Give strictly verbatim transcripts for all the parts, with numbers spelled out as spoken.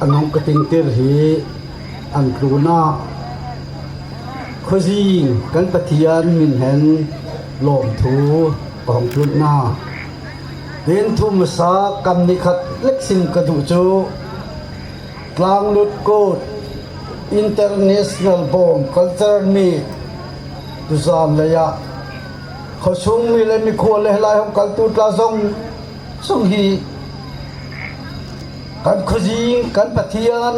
Nung ka tingtir hi an tlûnah khuazing kan Pathian min hen lâwmthu ka hawng tlun na. Tin thu masa kam nih khat lek sim ka duh chu Tlanglut Kût International Bawm Culture Meet tuzân lei ah khuasung mi leh mikhua leh lai hawng kaltu tla zawng zawng hi kan khuazing kan Pathian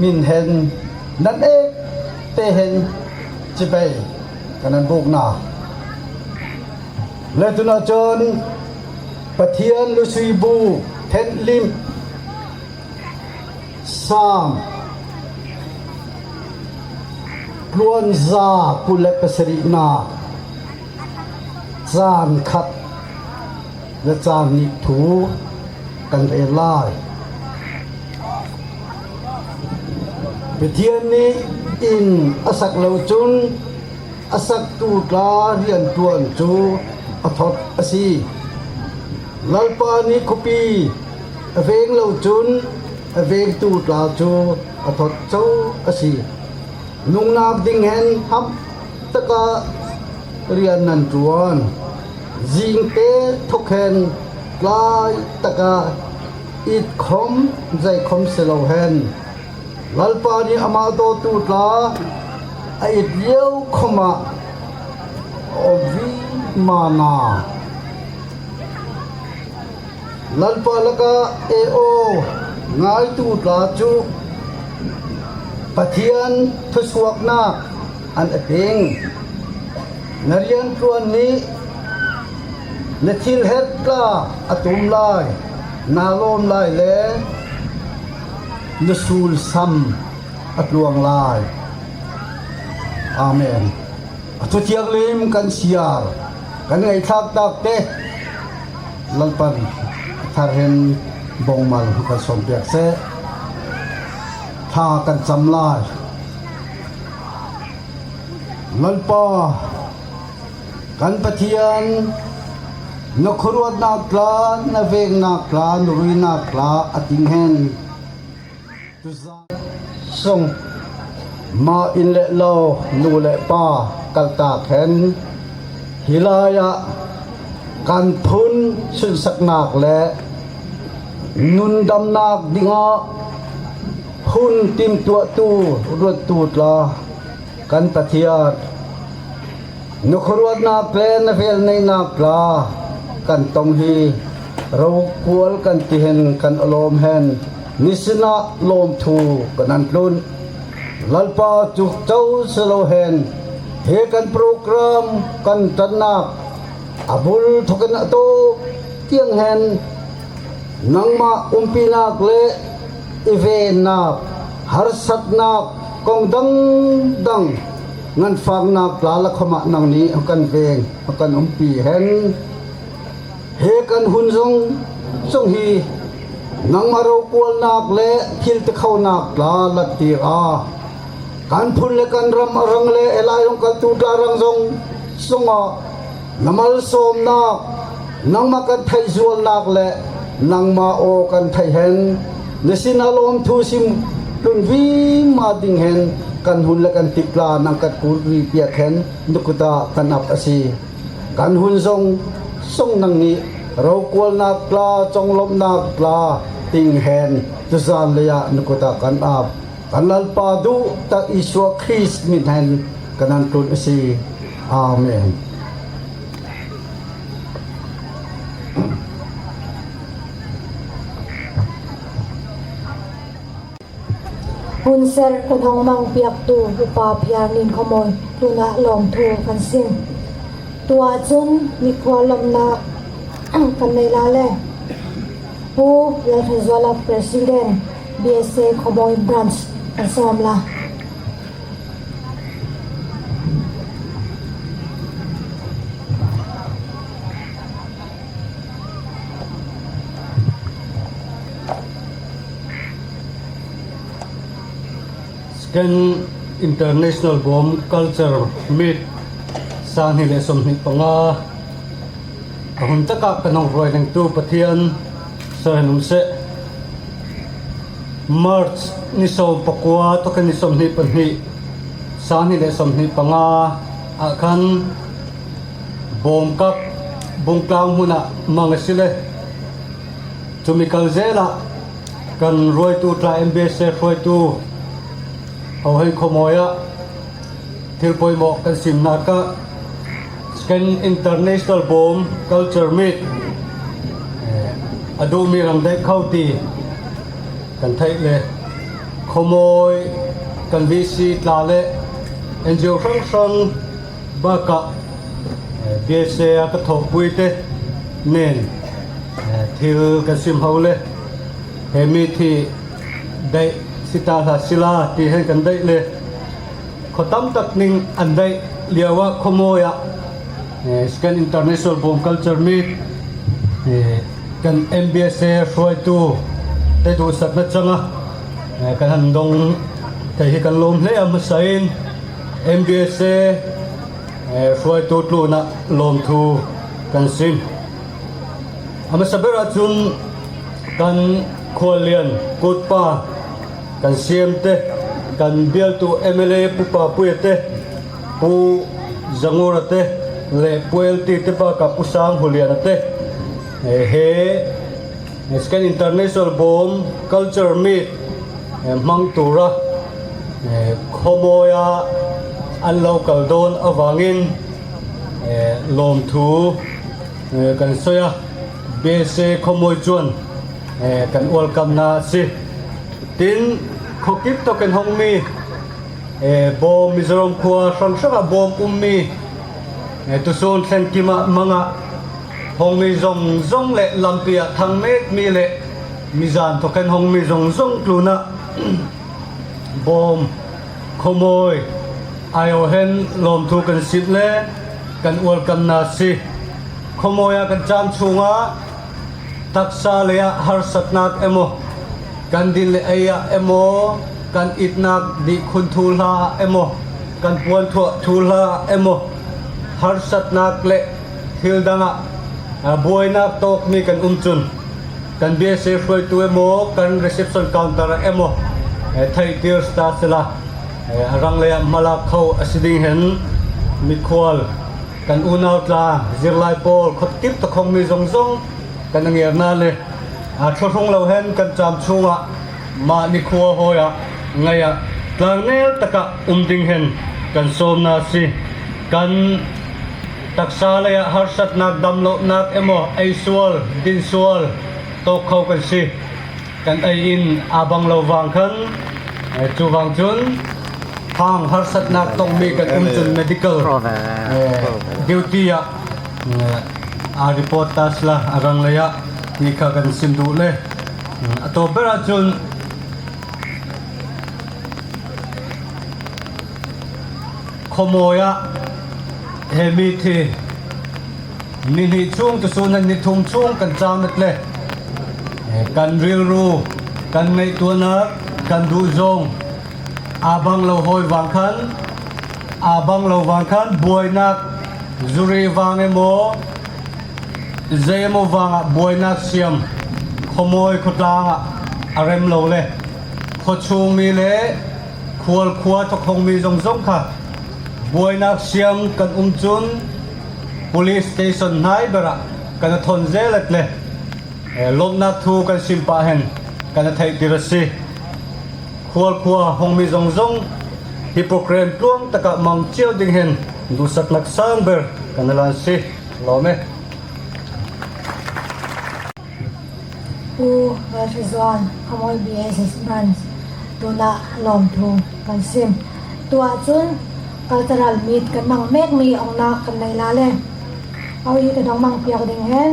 min hen nan ek te hen chibai kan nan bûk na. Leh tunah chun Pathian lusui bu thenhlim Sâm tluan za kul leh pasarih na châng khat leh châng nih thu kan rel lai. Pathian nih in a sak lo chun a saktu tla rianṭuan chu a thawt asi. Lalpa nih khuapi a vêng lo chun a vêngtu tla chu a thawt cho asi. Nungnâk ding hen hamh takah rian nan ṭuan. Zîngtê thawk hen tlai takah it khawm zei khawm si lo hen Lalpa nih amah dawtu tla a it liau khawm ah a awm vima na. Lalpa lakah ei aw ngâitu tla chu Pathian thusuaknâk an a ting. Na rianṭuan nih na thil herh tla a tum lai, na lâwm lai le na sûl sam a tluang lai. Amen. A thu thianghlim kan siar, kan ngâithlâk tâk te Lalpan a thar hen bawngmal kan sâwm piak seh. Thla kan cham lai. Lalpa kan Pathian, na khuaruatnâk tla, na vêngnâk tla, na ruinâk tla a ting hen. Tuzân sung ma in leh lo nu leh pa kaltâk hen hi lai ah kan phun sunhsaknâk leh nundamnâk dingah hun timhtuahtu ruattu tla kan Pathian, na khuaruatnâk le na vêlneihnâk tla kan tawng hi rokual kan ti hen kan a lâwm hen nisinah lâwmthu kan nan tlun. Lalpa chu cho si lo hen hi kan program kan ṭannâk a bul thawk hen a tâwk tiang hen nangmah umpinâk leh i vênnâk, harsatnâk kawng dangdang nganfâknâk tla lakhawm ah nangnih hawng kan vêng, hawng kan umpi hen. Hi kan hun zawng zawng hi nangmah rokualnâk leh thiltikhonâk tla latkîr a, kan phun leh kan ram a rang leh hi lai hawng kaltu tla rang zawng zawng ah na malsâwmnâk, nangmah kan theihzualnâk leh nangmah aw kan theih hen, na sinah lâwmthu sim tlun vima ding hen kan hun leh kan tip tla nang kan kûr ri piak hen na kutah kan ap asi. Kan hun zawng zawng nangnih rokualnâk tla, chawnglâwmhnâk tla ting hen tuzân lei ah na kutah kan ap. Kan Lalpa duh tak Isua Krist min hen kan nan tlun asi. Amen. Hun ser kan hawng mang piaktu Upa Phiarlin Khawmawi tlûnah lâwmthu kan sim. Tuah chun mikhua lâwmhnâk kan nei lai le. Pu Lalthanzuala President, B S A Khawmawi Branch kan sâwm lai. Second International Bawm Culture Meet sâng hnih leh sâwmhnih panga. A hun takah kan hawng ruai lengtu Pathian sawr hen um seh. March ni sawm pakua, tawk ni sawmhnih pahnih, sang hnih leh sawmhnih panga ah khan Bawm Cup Bungtlang hmun ah mang asi le, chumi kal zel ah kan hruaitu tla, M B S A hruaitu ho hen khawmawi ah thil pawimawh kan simnâk ah Second International Bawm Culture Meet, eh, a duh mi rang deih kho ti kan theih le, khawmawi, kan V C tla leh N G O hrang hrang bâk ah, eh, B S A ah ka thawhpui te nen, eh, thil kan sim ho le, he meet hi deih si ta hlah sila ti hen kan deih le, khaw tam tak ning an deih liauah khawmawi ah, eh, Second International Bawm Culture Meet, eh, kan M B S A hruaitu te duhsakna chang ah, eh, kan han dawng thei hi kan lâwm hle a. Hmasa in M B S A, eh, hruaitu tlûnah lâwmthu kan sim. A hmasa ber ah chun kan khuallian kutpa, kan siam te, kan bialtu M L A Pu Pa Puia te, Pu Zangura te leh Pu L T te bâk ah Pu Sang Huliana te, eh, he Second International Bawm Culture Meet, eh, hmang tûr ah, eh, khawmawi ah an lo kal dâwn avângin, eh, lâwmthu, eh, kan sawi a, B S A khawmawi chuan, eh, kan welcome-na asi. Tin, khawkip tawk hen hawng mi, eh, Bawm Mizoram khua hrang hrang ah Bawm um mi, eh, tusûn thlengkim ah mang ah hawng mi zawng zawng leh lampi ah thang mêk mi leh mi zân thawk hen hawng mi zawng zawng tlûnah Bawm khawmawi aiawh hen lâwmthu kan sim le kan welcome-na asi. Khawmawi ah kan châm chhûngah taksa leiah harsatnâk emaw, kan din leh ei ah emaw, kan itnâk dihkhun thu hla ah emaw, kan puanthuah thu hla ah emaw, harsatnâk leh thil dang ah, ah, buainâk tâwk mi kan um chun, kan B S A hruaitu emaw, kan reception counter ah emaw, eh, theihtir si ta sela, eh, a rang leiah hmalâk kho asi ding hen mikhual, kan unau tla, zirlai pâwl, khawkip tawk hawng mi zawng zawng kan a ngêrna le, a, thlawhrung lo hen kan châm chhûngah mahni khua hâwi ah ngei ah tlâng nêl tak ah um ding hen kan sâwm-na asi. Kan taksa leiah harsatnâk, damlohnâk emaw, ei sual, din sual tâwk kho kan si. Kan ei in a bang lo vang khan, eh, chuvang chun, hang harsatnâk tawng mi kan um chun medical, eh, duty ah, eh, a report ta sela a rang leiah ti kha kan sim duh le. A tâwp ber ah chun, khawmawi ah he meet hi ni hnih chhûng tusûn hen ni thum chhûng kan châm et le, eh, kan rilru, kan ngaihtuahnâk, kan duhzawng a bang lo hâwi vang khan, a bang lo vang khan buainâk, zu ri vang emaw, zei emaw vang ah buainâk siam khawmawi khawtlâng ah a rem lo le, khaw chhûng mi leh khual khua thawk hawng mi zawng zawng kha buainâk siam kan um chun police station hnai ber ah kan a thawn zel et le, eh, lâwmhnâk thu kan sim pah hen kan a theihtir asi. Khual khua hawng mi zawng zawng hi program tluang tak ah mang chiau ding hen duhsaknâk sâng ber kan a lân asi. Lâwm e. Pu Lalhrizuan, Khawmawi B S S Branch, tûnah lâwmthu kan sim. Tuah chun cultural meet kan mang mêk mi awngnâk kan nei lai le, ho hi ka dawng mang piak ding hen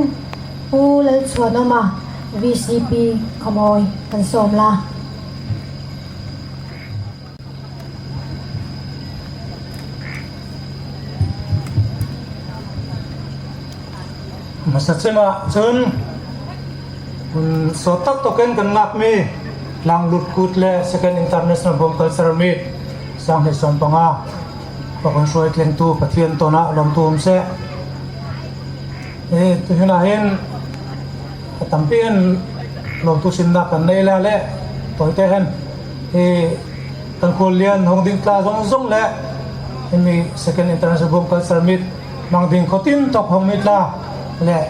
Pu Lalchhuanawma, V C P Khawmawi, kan sâwm lai. Hmasa chimah chun, hun sawt tak tawk hen kan ngâk mi Tlanglut Kût leh Second International Bawm Cultural Meet sâng hnih sâwm panga kan hruai tlengtu Pathian tâwn ah lâwmthu um seh. Eh, tu hin ah hin a tampi hen lâwmthu simnâk kan nei lai le, Hâwitê hen, hi kan khual lian hawng ding tla zawzawng leh, himi Second International Bawm Culture Meet hmang ding khawtin thawk hawng mi tla leh,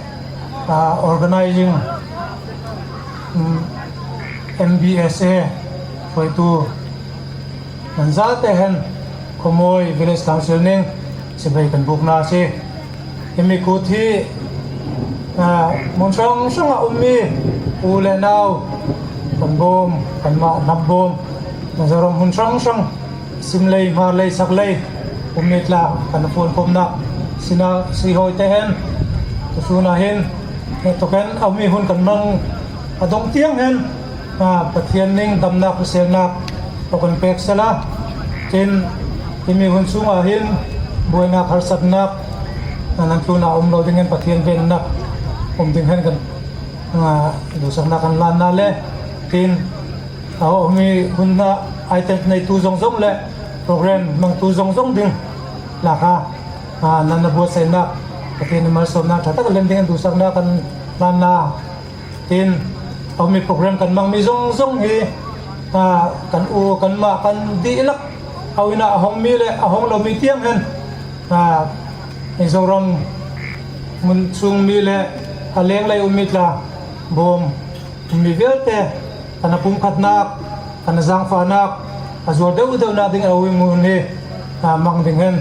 ah, organizing, um, M B S A hâwitu nan zate hen Khuamawi Village Council ning chibai kan bûk na asi. Himi kut hi, ah, hmun hrang hrangah um mi u leh nau, kan bâwm, kanmah hnam bâwm, Mizoram hmun hrang hrang, sim lei, hmar lei, sak lei, um mi tla kan fâwn khawmnâk sinah asi hâwitê hen. Tusûn ah hin, heh thawk hen, a um mi hun kan mang a dawng tiang hen, ah, Pathian ning damnâk hrisêlnâk hawng kan pêk sela. Tin, himi hun sûngah hin buainâk harsatnâk, ah, nan tlûnah um lo ding hen Pathian vênnâk um ding hen kan, ah, duhsaknâk kan lân na le. Tin, ah, himi hun ah item neitu zawzawng leh program hmangtu zawzawng ding lakah, ah, nan na buatsainâk Pathian nih malsâwmnâk ṭha tak lem ding hen duhsaknâk kan lân na. Tin, a um mi program kan mang mi zawzawng hi, ah, kan u, kanmah, kan dihlak, a ui na a hawng mi leh a hawng lo mi tiang hen, ah, Mizoram hmun sûng mi leh a lêng lei um mi tla, bâwm um mi vialte, kan a pumkhatnâk, kan a zângfahnâk, a zuar deuh deuhnâk ding a um mi hun hi, ah, mang ding hen,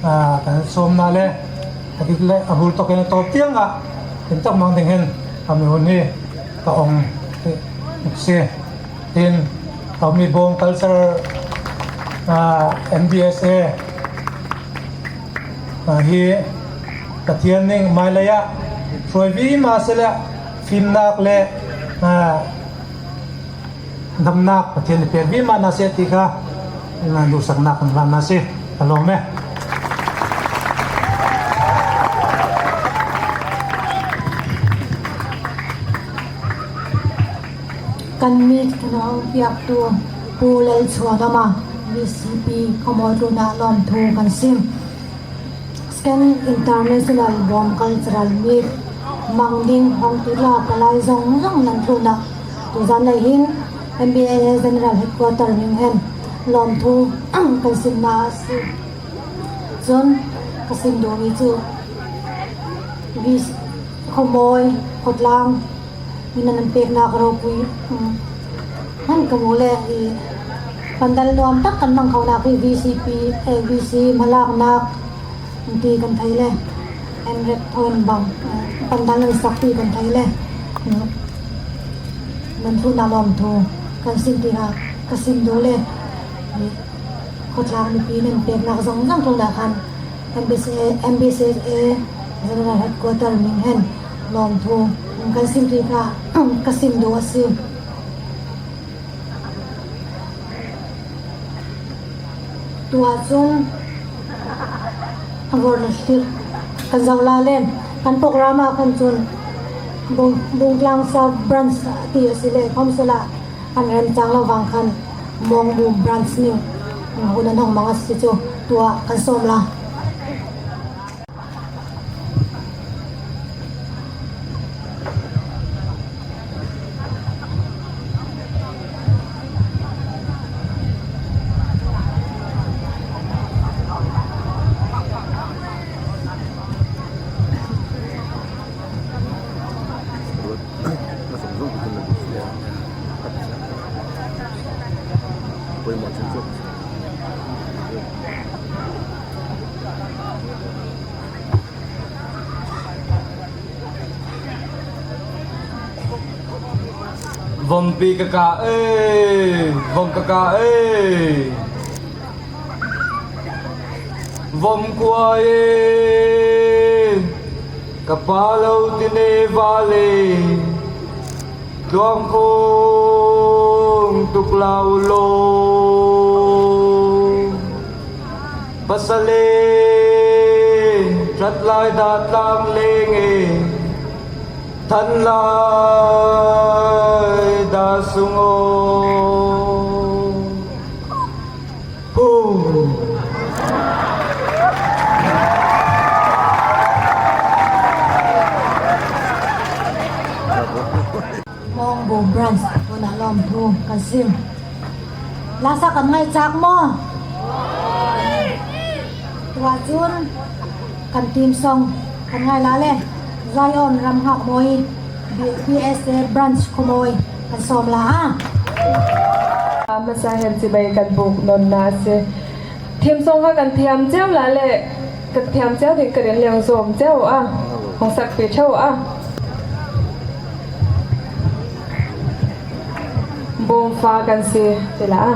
ah, kan sâwm na le, a dik leh a bul thawk hen a tâwp tiangah, tin tak mang ding hen, a mi hun hi ka awng asi. Tin, a um mi Bawm Culture, ah, M B S A, ah, hi Pathian ning mâilei ah hruai vima sela, fimnâk leh, ah, damnâk Pathian nih pêk vima na seh ti kha, nan duhsaknâk kan lân na asi. Ka lâwm e. Kan meet kan hawng piaktu Pu Lalchhuanawma, V C P Khuamawi tlûnah lâwmthu kan sim. Second International Bawm Cultural Meet hmang ding hawng ti tla palai zawzawng nan tlûnah tuzân lei hin M B S A General Headquarter ning hen lâwmthu kan sim na asi. Chun, ka sim duh mi chu, V C, Khuamawi, Khawtlang, min nan pêknâk ropui, um, hen ka muh le, i, pandal nuam tak kan mang khonâk hi V C P, eh, V C hmalâknâk, ti kan theih le, en rep thawn bang, eh, pandal nan sak ti kan theih le, um, nan tlûnah lâwmthu kan sim ti kha ka sim duh le, i, Khawtlang mipi nan pêknâk zawzawng tlûnah khan M B S A, M B S A General Headquarter ning hen lâwmthu kan sim ti kha ka sim duh asi. Tuah chun a vawr na hlir kan zoh lai le, kan program ah khan chun Bung, Bungtlang South Branch ti asi le, khawmsele an remchâng lo vang khan Mawngbu Branch nih hun an hawng mang asi chu tuah kan sâwm lai. Vawmpi ka kah e, vawm ka kah e. Vawm kuai e, ka pa lo ti ne vale. Tluang khung tuk lo lo. Pasal e, ṭhat lai dah tlang leng e, than lai dah sung o. Pu. Mawngbu Branch tlûnah lâwmthu kan Sim. Lasa kan ngâi châk maw? Tuah chun kan theme song kan ngâi lai le, Zion Ramnghâk Mawi, B-, B S A Branch Khawmawi kan sâwm lai a. A hmasa hen chibai kan bûk nawn na asi. Theme song kha kan thiam chiau lai le, kan thiam chiau ding ka rêl leng zâwm chiau a, hawng sak pêk chiau a. Bâwm fa kan si, ti lai a.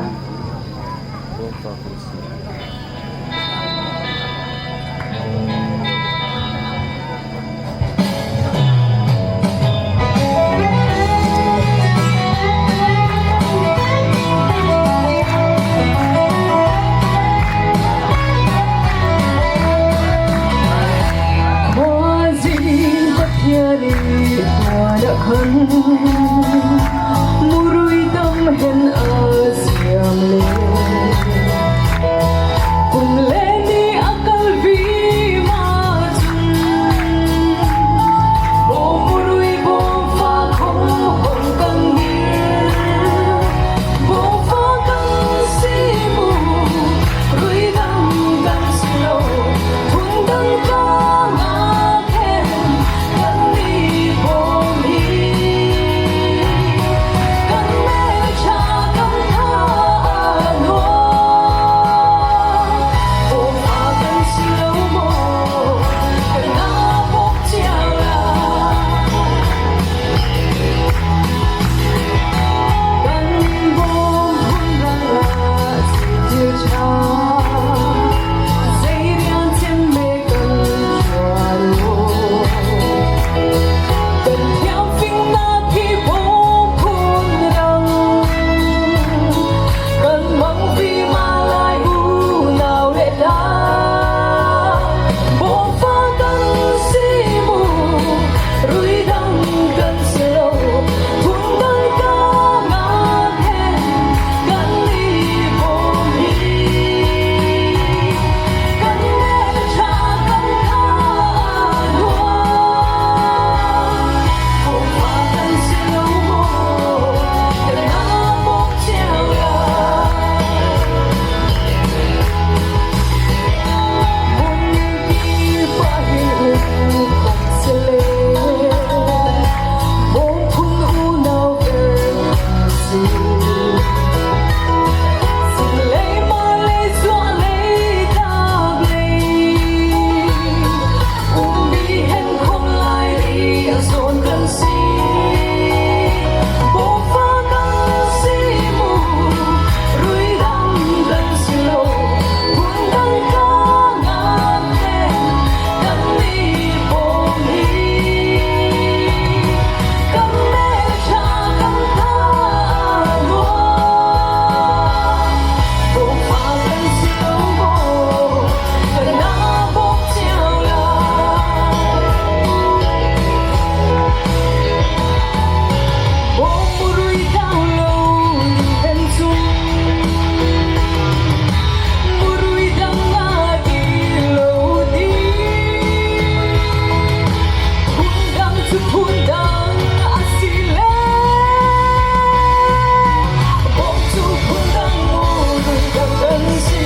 Mâ zing Pathian i hnuah ah khan murui tam hen a siam le. Kum leh ni a kal vima chun, bâwm murui bâwm fa khawm hawng kan ngîr. Bâwm fa kan si mu, rui dang kan si lo, hun dang tla ngâk hen. Kan ni bâwm hi, kan mêlṭha kan tha a nuam. Bâwm fa kan si lo maw, kan na bâwm chiau lai. Kan bâwm hun rang ah si thil ṭha, zei rian chem me kan thiam fing na khi bâwm phun rang. Kan mang vima lai unau leh tla. Bâwm fa kan si mu, rui dang kan si lo. Hun dang tla ngâk hen. Kan ni bâwm hi, kan mêlṭha kan tha a nuam. Bâwm fa kan si lo maw, kan na bâwm chiau lai. Mun kîr pah hin um khawmsele, bâwm phun unau ver. Sing lei mâ lei zuah lei tak lei, um bî hen khawm lai ri a zawn kan si. Bâwm fa kan si mu, rui dang kan si lo, hun dang tla ngâk hen. Kan ni bâwm hi, kan mêlṭha kan tha a nuam. Bâwm fa kan si lo maw, kan na bâwm chiau lai. Bâwm murui tau lo hen chu. Murui dang a ti lo ti. Hun dang chu hun dang asi le. Bâwm chu hun dang murui dang kan si.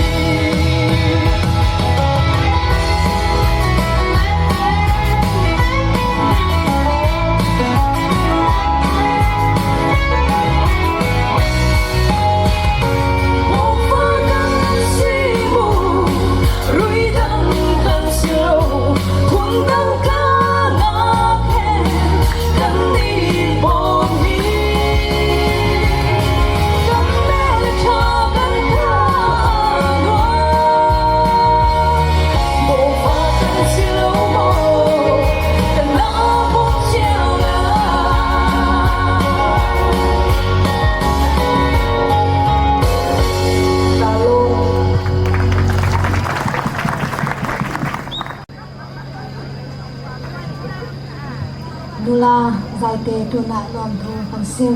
Nula Zaite tunah lâwmthu kan sim.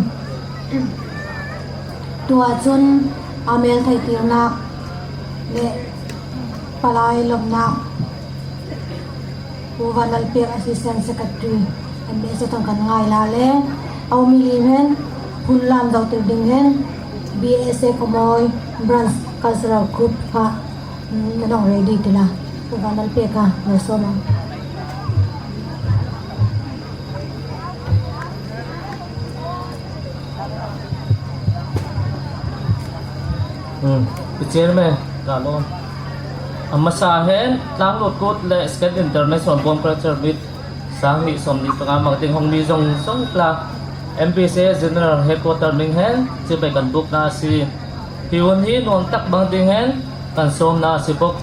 Tuah chun a mêl theihtirnâk leh palai lâwmhnâk Pu Vanlalpiak Assistant Secretary M S A thawng kan ngâi lai le, a um mi lim hen hun lâm zohtir ding hen B S A Khawmawi Branch Cultural Group kha, mm, an hawng ready ti la. Chu van nan pêk a, na sawm ang. Hmm. I chairman, ka lawm. A masa hen, Tlanglut Kût leh Skate International Bawm Culture Meet, sâng nih sawmnih panga mang ding hawng mi zawzawng tla, M B C General Headquarter ning hen, chibai kan bûk na asi. Hi hun hi nuam tak mang ding hen, kan sawm na asi bawk.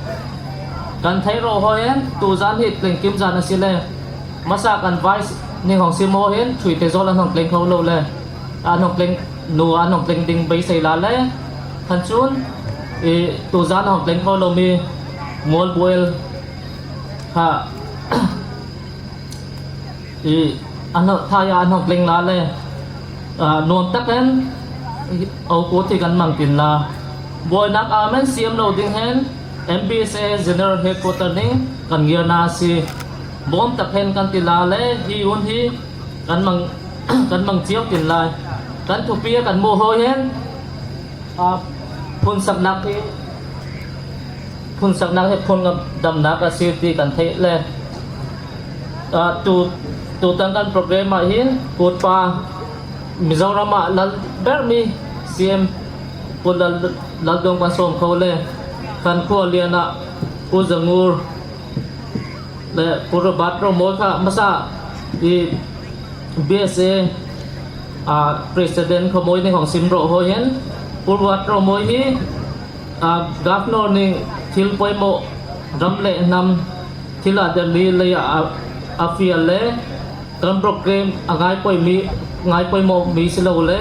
Kan theih rawh hâwi hen, tuzân hi tlingkim zân asi le. Masa kan vice nih hawng sim hâwi hen, Thuithe Zawl an hawng tling kho lo le. An hawng tling, nu an hawng tling ding beisei la le. Khan chun, i, tuzân hawng tling kho lo mi Mual Buel kha, i, an hawng, thâi ah an hawng tling la le. A, nuam tak hen, i, âuku thi kan mang tin la. Buainâk âmen siam lo ding hen, M B S A General Headquarter ning kan ngiar na asi. Bawm tak hen kan ti la le, hi hun hi kan mang, kan mang chiau tin lai. Kan thupi a kan muh hâwi hen, a, phunsaknâk hi, phunsaknâk hi phun ngam damnâk asi ti kan theih le. A, tu, tu tang kan program ah hin, Kûtpa Mizoram ah lal ber mi C M Pu Lal, Lalduang kan sawm kho le, Khankhua lian ah Pu Zangur, le Pu Robert Rawmawi kha masa i B S A, a, President Khawmawi nih hawng sim rawh hâwi hen, Pu Robert Rawmawi hi, a, Governor nih thil pawimawh ram leh hnam thil ah Delhi lei ah a, a fial le, kan program a ngâi pawi mi, ngâi pawimawh mi si lo le,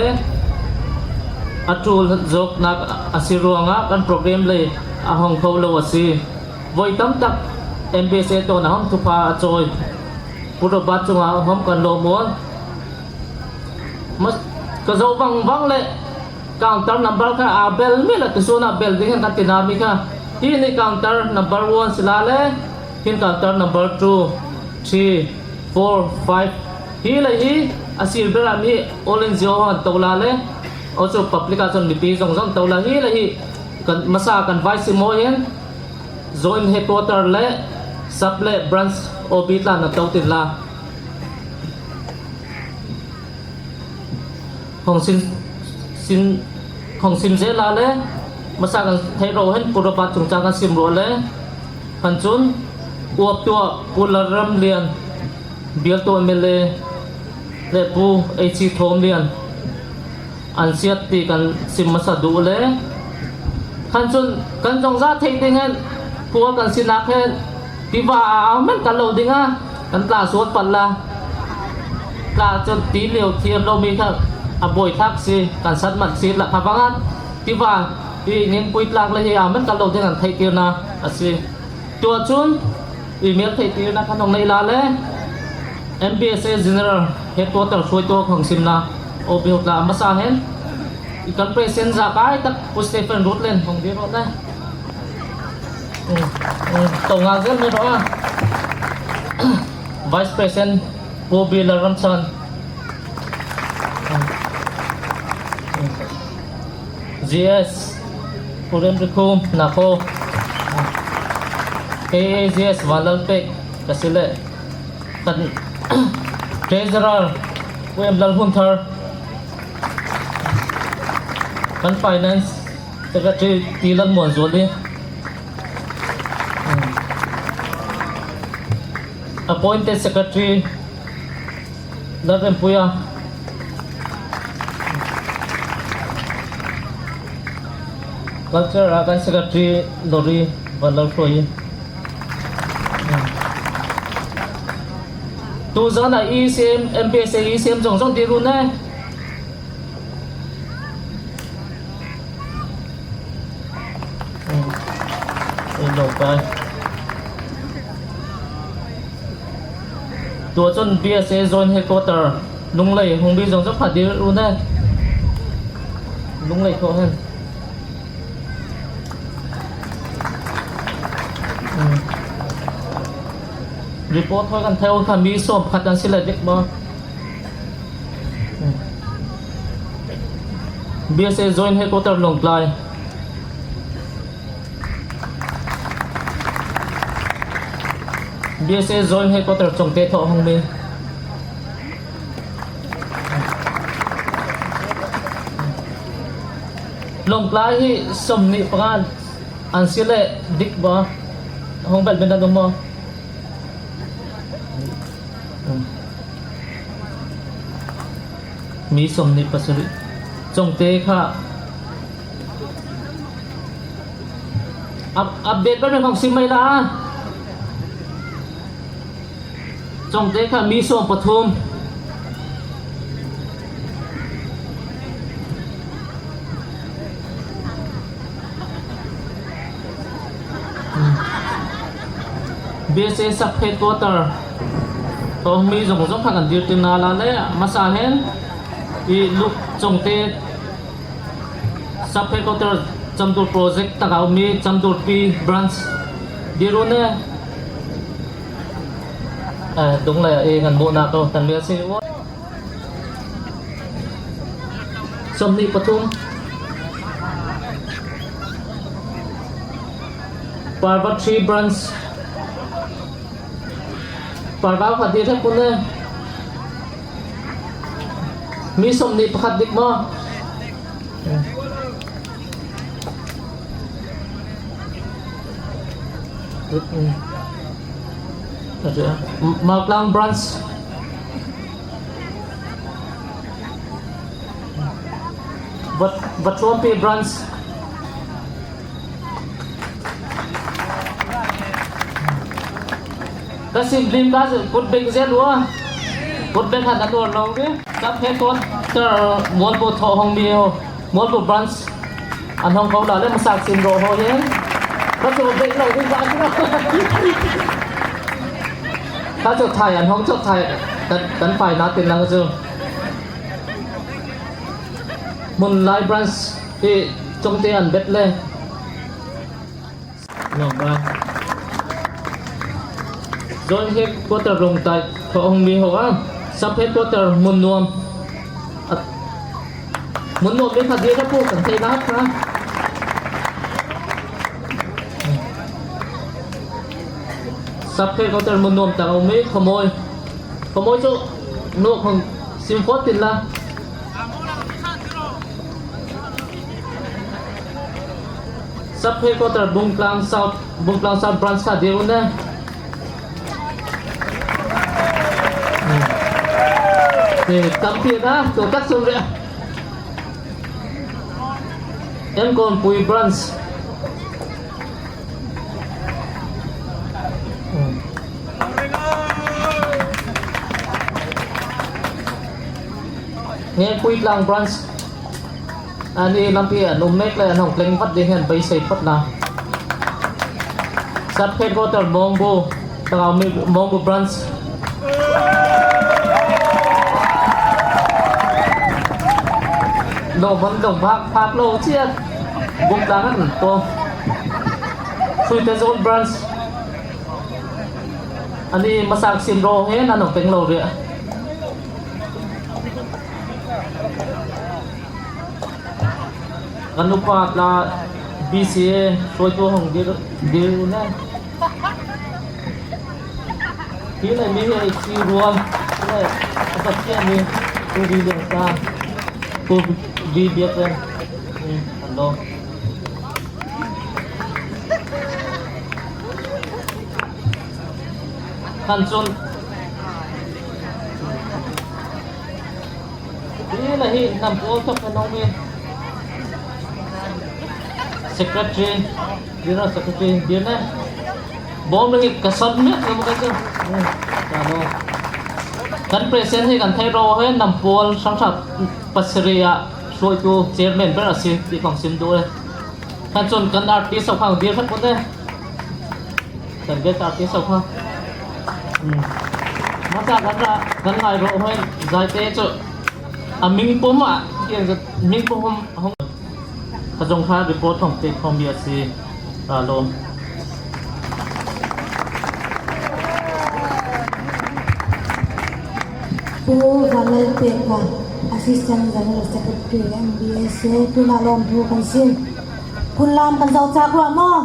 a ṭul zawknâk asi ruangah kan program lei a hawng kho lo asi. Voi tam tak M B S A tâwn ah hawng thupha a châwi. Pu Robert chungah hawng kan lâwm aw. Mas, ka zoh vang vang le counter number kha a bel mi la, tusun ah bel ding hen kan ti na mi kha. Hi nih counter number one si la le, hin counter number two, three, four, five. Hi le hi, a sîr ber ah mi All India hawng an to la le. Aw chu public ah chun mipi zawzawng to la hi le hi. Kan masa kan vice sim hâwi hen. Joint Headquarter le Sub le Branch O B tla na to tin la. Hawng sim, sim, hawng sim zel la le, masa kan theih rawh hen Pu Robert chungchâng kan sim rawh le. Khan chun, uap tuah Pu Lalramlian, bialtu M L A, le Pu H C Thawmlian. An siat ti kan sim masa duh le. Khan chun kan zawngzâ theih ding hen, khua kan sinâk hen, tiva a âumen kan lo ding a, kan tla suat pal la. Tla chun ti liau thiam lo mi kha a buaithlâk si, kan sat man si la kha vang a. Tiva, i ngin pui tlâk le hi âumen kan lo ding an theihtir na asi. Tua chun, i mêl theihtirnâk kan hawng nei la le, M B S A General Headquarter hruaitu hawng sim na, O B hawng tla a masa hen, i kan President zâkâi tak Pu Stephen Rutland hawng dir rawh le. Hmm, hmm, to ngâk zel mi rawh a. Vice President Pu B Lalramsan. Hmm. Hmm. G S, Pu Remrikhum, na kho. K A G S, Vanlalpek, ka si le. Kan Treasurer, Pu M Lalhunthar. Kan Finance Secretary, T Lalmuanzuali. Appointed Secretary, Lalrempuia. Culture ah kan Secretary Lori Vanlalhruai. Tuzân ah E C M, M B S A E C M zawzawng dir u ne. Ei lo kai. Tua chun B S A Joint Headquarter Lunglei hawng mi zawzawng kha dir u ne. Lunglei khawh hen. Hmm. Report hâwi kan theih u kha mi sawm khat an si le dik ma. Hmm. B B S A Joint Headquarter Lawngtlai. B S A Joint Headquarter Chawngte Thawhawng mi. Lawngtlai hi sawmnih panga an si le dik ba hawng belh min an um maw? Mi sawmnih pasarih. Chawngte kha up-, update ber hawng sim mai la. Chawngte kha mi sawm pathum. B S A Sub Headquarter Thawhawng mi zawng zawng kha kan dir tina la le, masa hen i luk Chawngte Sub Headquarter Chamdur Project tak a um mi Chamdur P Branch dir u ne. Eh, dung le i ngan muh na ko tan le si. Sawmnih pathum. Parva three Branch. Parva kha dir he pun e. Mi sawmnih pakhat dik maw? Mawklang Branch. Vat-, Vatluampi Branch. Ka sim lim ka kut beng zel ua. Kut beng han an uar lo ke. Sub Headquarter Mualpu Thawhawng mi ho. Mualpu Branch. An hawng ko la le masak sim rawh ho hen. Ka chu beng lo ding ka chu. Ka chu thai an hawng chu thai. Kan, kan fai na tin lang chu. Munlai Branch hi Chawngte an bet le. Lawngtlai. Joint Headquarter Lawngtlai Thawhawng mi ho a. Sub Headquarter Munnuam. A, Munnuam mi kha dir a pu kan thei na kha. Sub Headquarter Munnuam tak a um mi Khawmawi. Khawmawi chu nu khawng sim fawt tin la. Sub Headquarter Bungtlang South, Bungtlang South Branch kha dir u ne. Te tampi na, tu tak sum re. Enkawnpui Branch. Ngekpuitlang Branch. Ani lampi an um mek le an hawng tleng vat ding hen beisei phawt na. Sub Headquarter Mawngbu. Tangau mi Mawngbu Branch. Lo man lo bak phak lo chiat. Bungtlang an to. Suite Zone Branch. Ani masak sim rawh hen an hawng tleng lo ria. Kan upa tla B C A hruaitu hawng dir, dir u ne. Hi ne mi hi chi ruam. Hi ne, a Pathian mi. Pu Bi Lian Sa. Pu Bi Biak Ren. Hmm, hello. Khan chun. Hi na hi nam pawl thawk kan um e. Secretary, General Secretary, dir na. Bawm hi ka san miak lo ka chu. Hmm, ka lo. Kan present hi kan theih rawh he nam pawl hrang hrang pasarih ah hruaitu chairman ber asi ti khawng sim duh e. Khan chun kan artist ho khawng dir khat pun e. Kan guest artist ho kha. Hmm. Masa kan ra, kan ngâi rawh hâwi, Zaite chu. A ming pum ah, kiang chu ming pum hawng, hawng. Kha zawng kha report hawng pêk khawm mi asi. Ka lâwm. Pu Vanlalpiak kha. Assistant General Secretary, M B S A, tunah lâwmthu kan sim. Phunlam kan zoh châk ruah maw?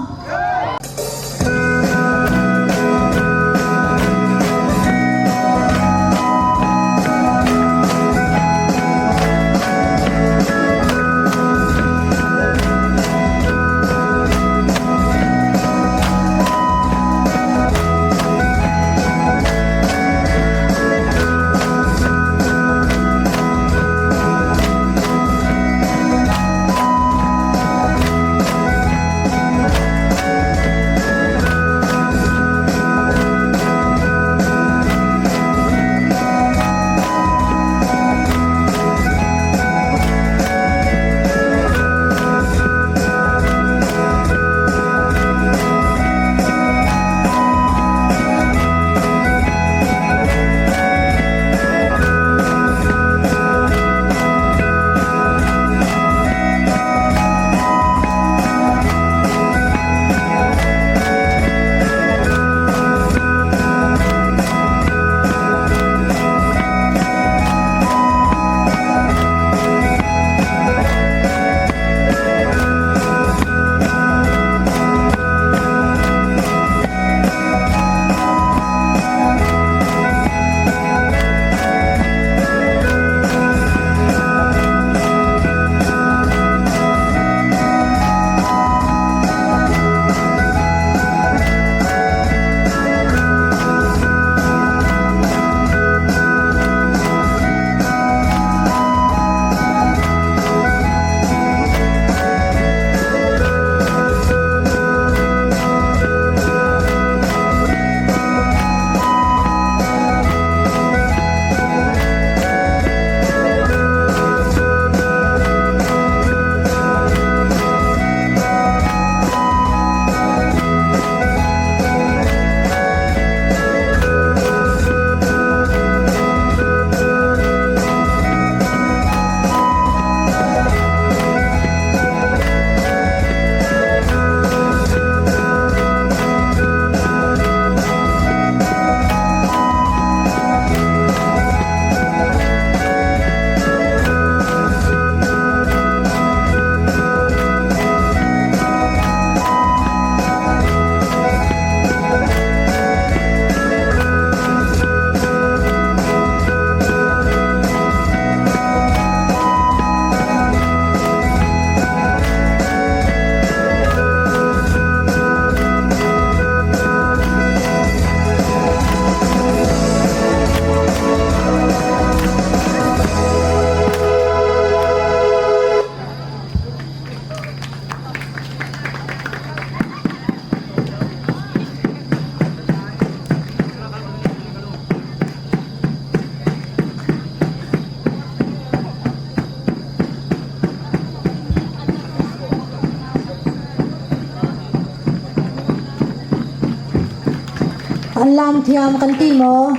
An lam thiam kan ti maw?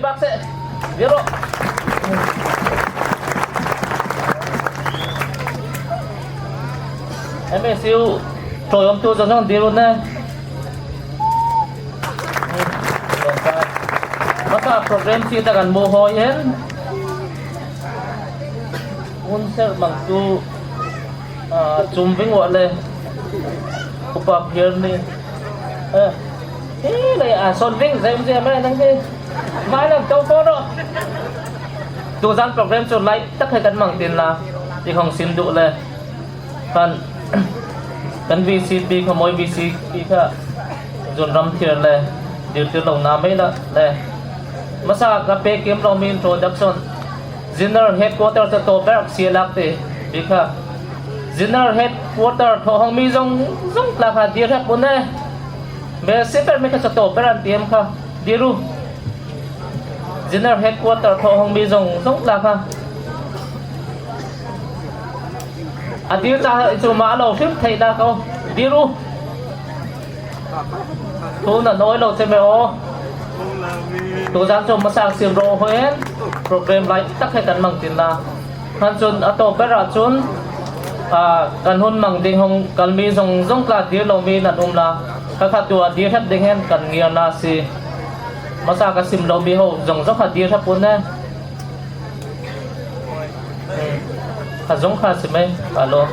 Bak seh. Zero. M S U, tawm tu zong zong dir u ne. Masa program si ta kan muh hâwi hen. Hun ser mang tu, ah, chum ving wah le. Upa phiar ni. Eh. Hi le, ah, son ving zem zem mai nang hi. Mai nang tawng phone rawh. Tuzân program chu live tak he kan mang tin la. Ti hawng sim duh le. Kan, kan V C P kha, Mawi V C P kha, zun ram thir le, dir tir lo na mei la le. Masa ka pek kim lo mi introduction. General Headquarter chu tawp ber si lak ti, bik kha. General Headquarter thawh hawng mi zong, zong tla kha dir hep u ne. Mel si ber mi kha chu tawp ber an ti em kha. Dir u. General Headquarter thawh hawng mi zong, zong tla kha. A dir ta chu ma lo hrim thei na ko. Dir u. Tu na noi lo che me o. Tuzân chu masa sim rawh hen program lâi tak he kan mang tin na. Khan chun a tâwp ber ah chun, a, kan hun mang ding hawng kal mi zawng zawng tla dîr lo mi nan um la. Kha kha tu a dîr hrep ding hen kan ngîr na asi. Masa ka sim lo mi ho zawng zawng kha dîr hrep un e. Kha zawng kha sim e, ka lo.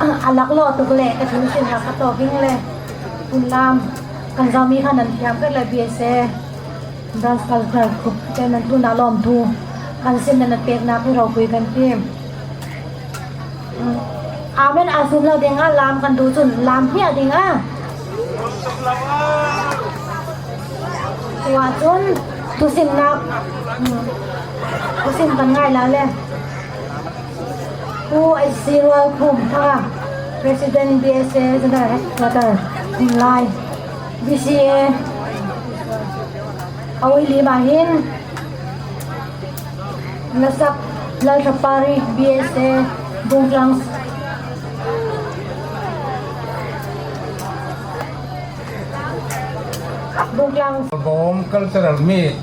A lak lo tuk le, ka thu sin la ka tâwk ving le. Hun lam, kan zâ mi kha nan thiam kat le B S A. Branch cultural group te nan thu na lâwmthu kan sim nan pêk na khi ropui kan ti. Amen a sum lo ding a, lam kan duh chun lam hmiah ding a. Tuah chun thusimnâk, thusim kan ngâi lai le. Pu H C Rualkhum Thanga, President B S A General Headquarter, Hunlai, B C A, a uili mah hin, Lasak Lalthapari, B S A, Bungtlang, Bungtlang. Bawm Cultural Meet,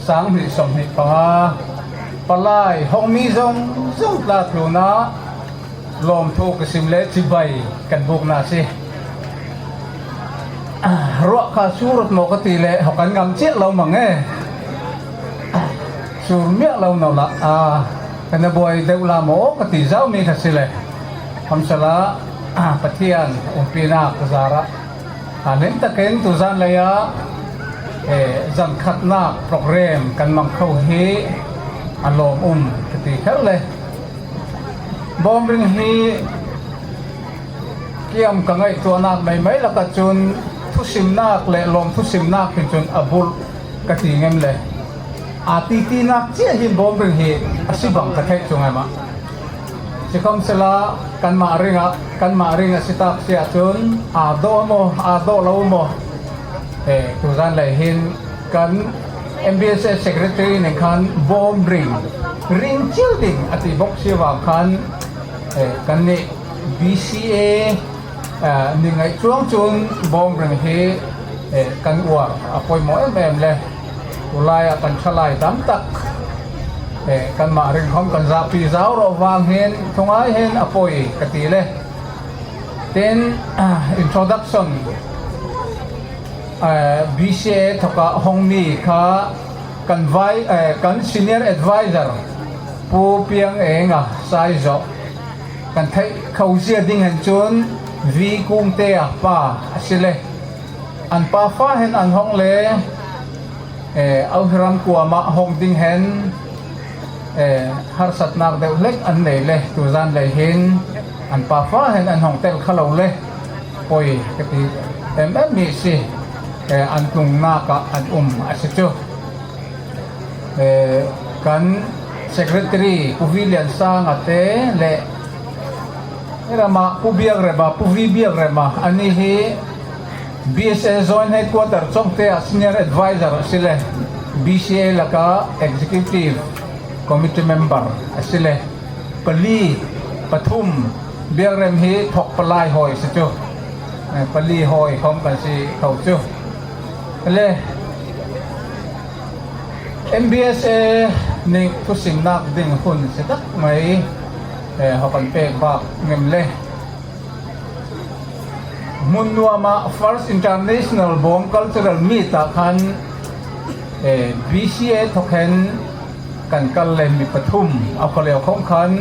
sâng hnih sawmhnih panga, palai, hawng mi zawng zawng tla tlûnah lâwmthu ka sim le chibai kan bûk na asi. Ruah kha sûr rawt maw ka ti le, hawng kan ngam chiah lo mang e. Sûr miah lo no lah, a, kan a buai deuh la maw ka ti zau mi kha asi le. Hamsa la, a, Pathian umpinâk ka zârah. A, ning takin tuzân lei ah, e, zân khatnâk program kan mang kho hi a lâwm um ka ti kher le. Bawmring hi kiam ka ngaihtuahnâk meimei lakah chun thusimnâk leh lâwmthu simnâk hin chun a bulh ka ti ngem le. A titinâk chiah hin Bawmring hi asi bang ka theih chu ngem ah. Sikhawmsela kanmah ringah, kanmah ringah si tâk si ah chun a dawh maw, a dawh lo maw. E, tuzân lei hin kan M B S A Secretary nih khan Bawmring ring chial ding a ti bawk si vang khan, e, kannih B C A, e, nih ngaih chuang chun Bawmring hi, e, kan uar a poimaw em em le. Tulai ah kan ṭhalai dam tak, e, kanmah ring khawm kan zahpi zau rawh vang hin thungâi hin a poi ka ti le. Tin, introduction, eh, B C A thawkah hawng mi kha kan vai, eh, kan senior advisor Pu Piang Enga Saizawh kan theih kho zia ding hen chun V Kungte a pa asi le. An pa fa hen an hawng le, eh, Aohiram kuamah hawng ding hen, eh, harsatnâk deuh hlek an nei le, tuzân lei hin an pa fa hen an hawng tel kha lo le, poi ka ti em em mi asi, eh, an tlungnâk ah an um asi chu. Eh, kan secretary Pu V Liansanga te leh ramah Pu Biakrema, Pu V Biakrema, ani hi B S A Joint Headquarter Chawngte ah senior advisor asi le, B C A lakah executive committee member asi le. Pali, pathum, Biakrem hi thawk palai hâwi asi chu. Eh, pali hâwi khawm kan si kho chu. Le, M B S A nih thusimnâk ding hun si tak mai, eh, hawng kan pêk bâk ngem le. Hmun nuam ah First International Bawm Cultural Meet ah khan, eh, B C A thawk hen kan kal le mi pathum a khawleu khawm khan,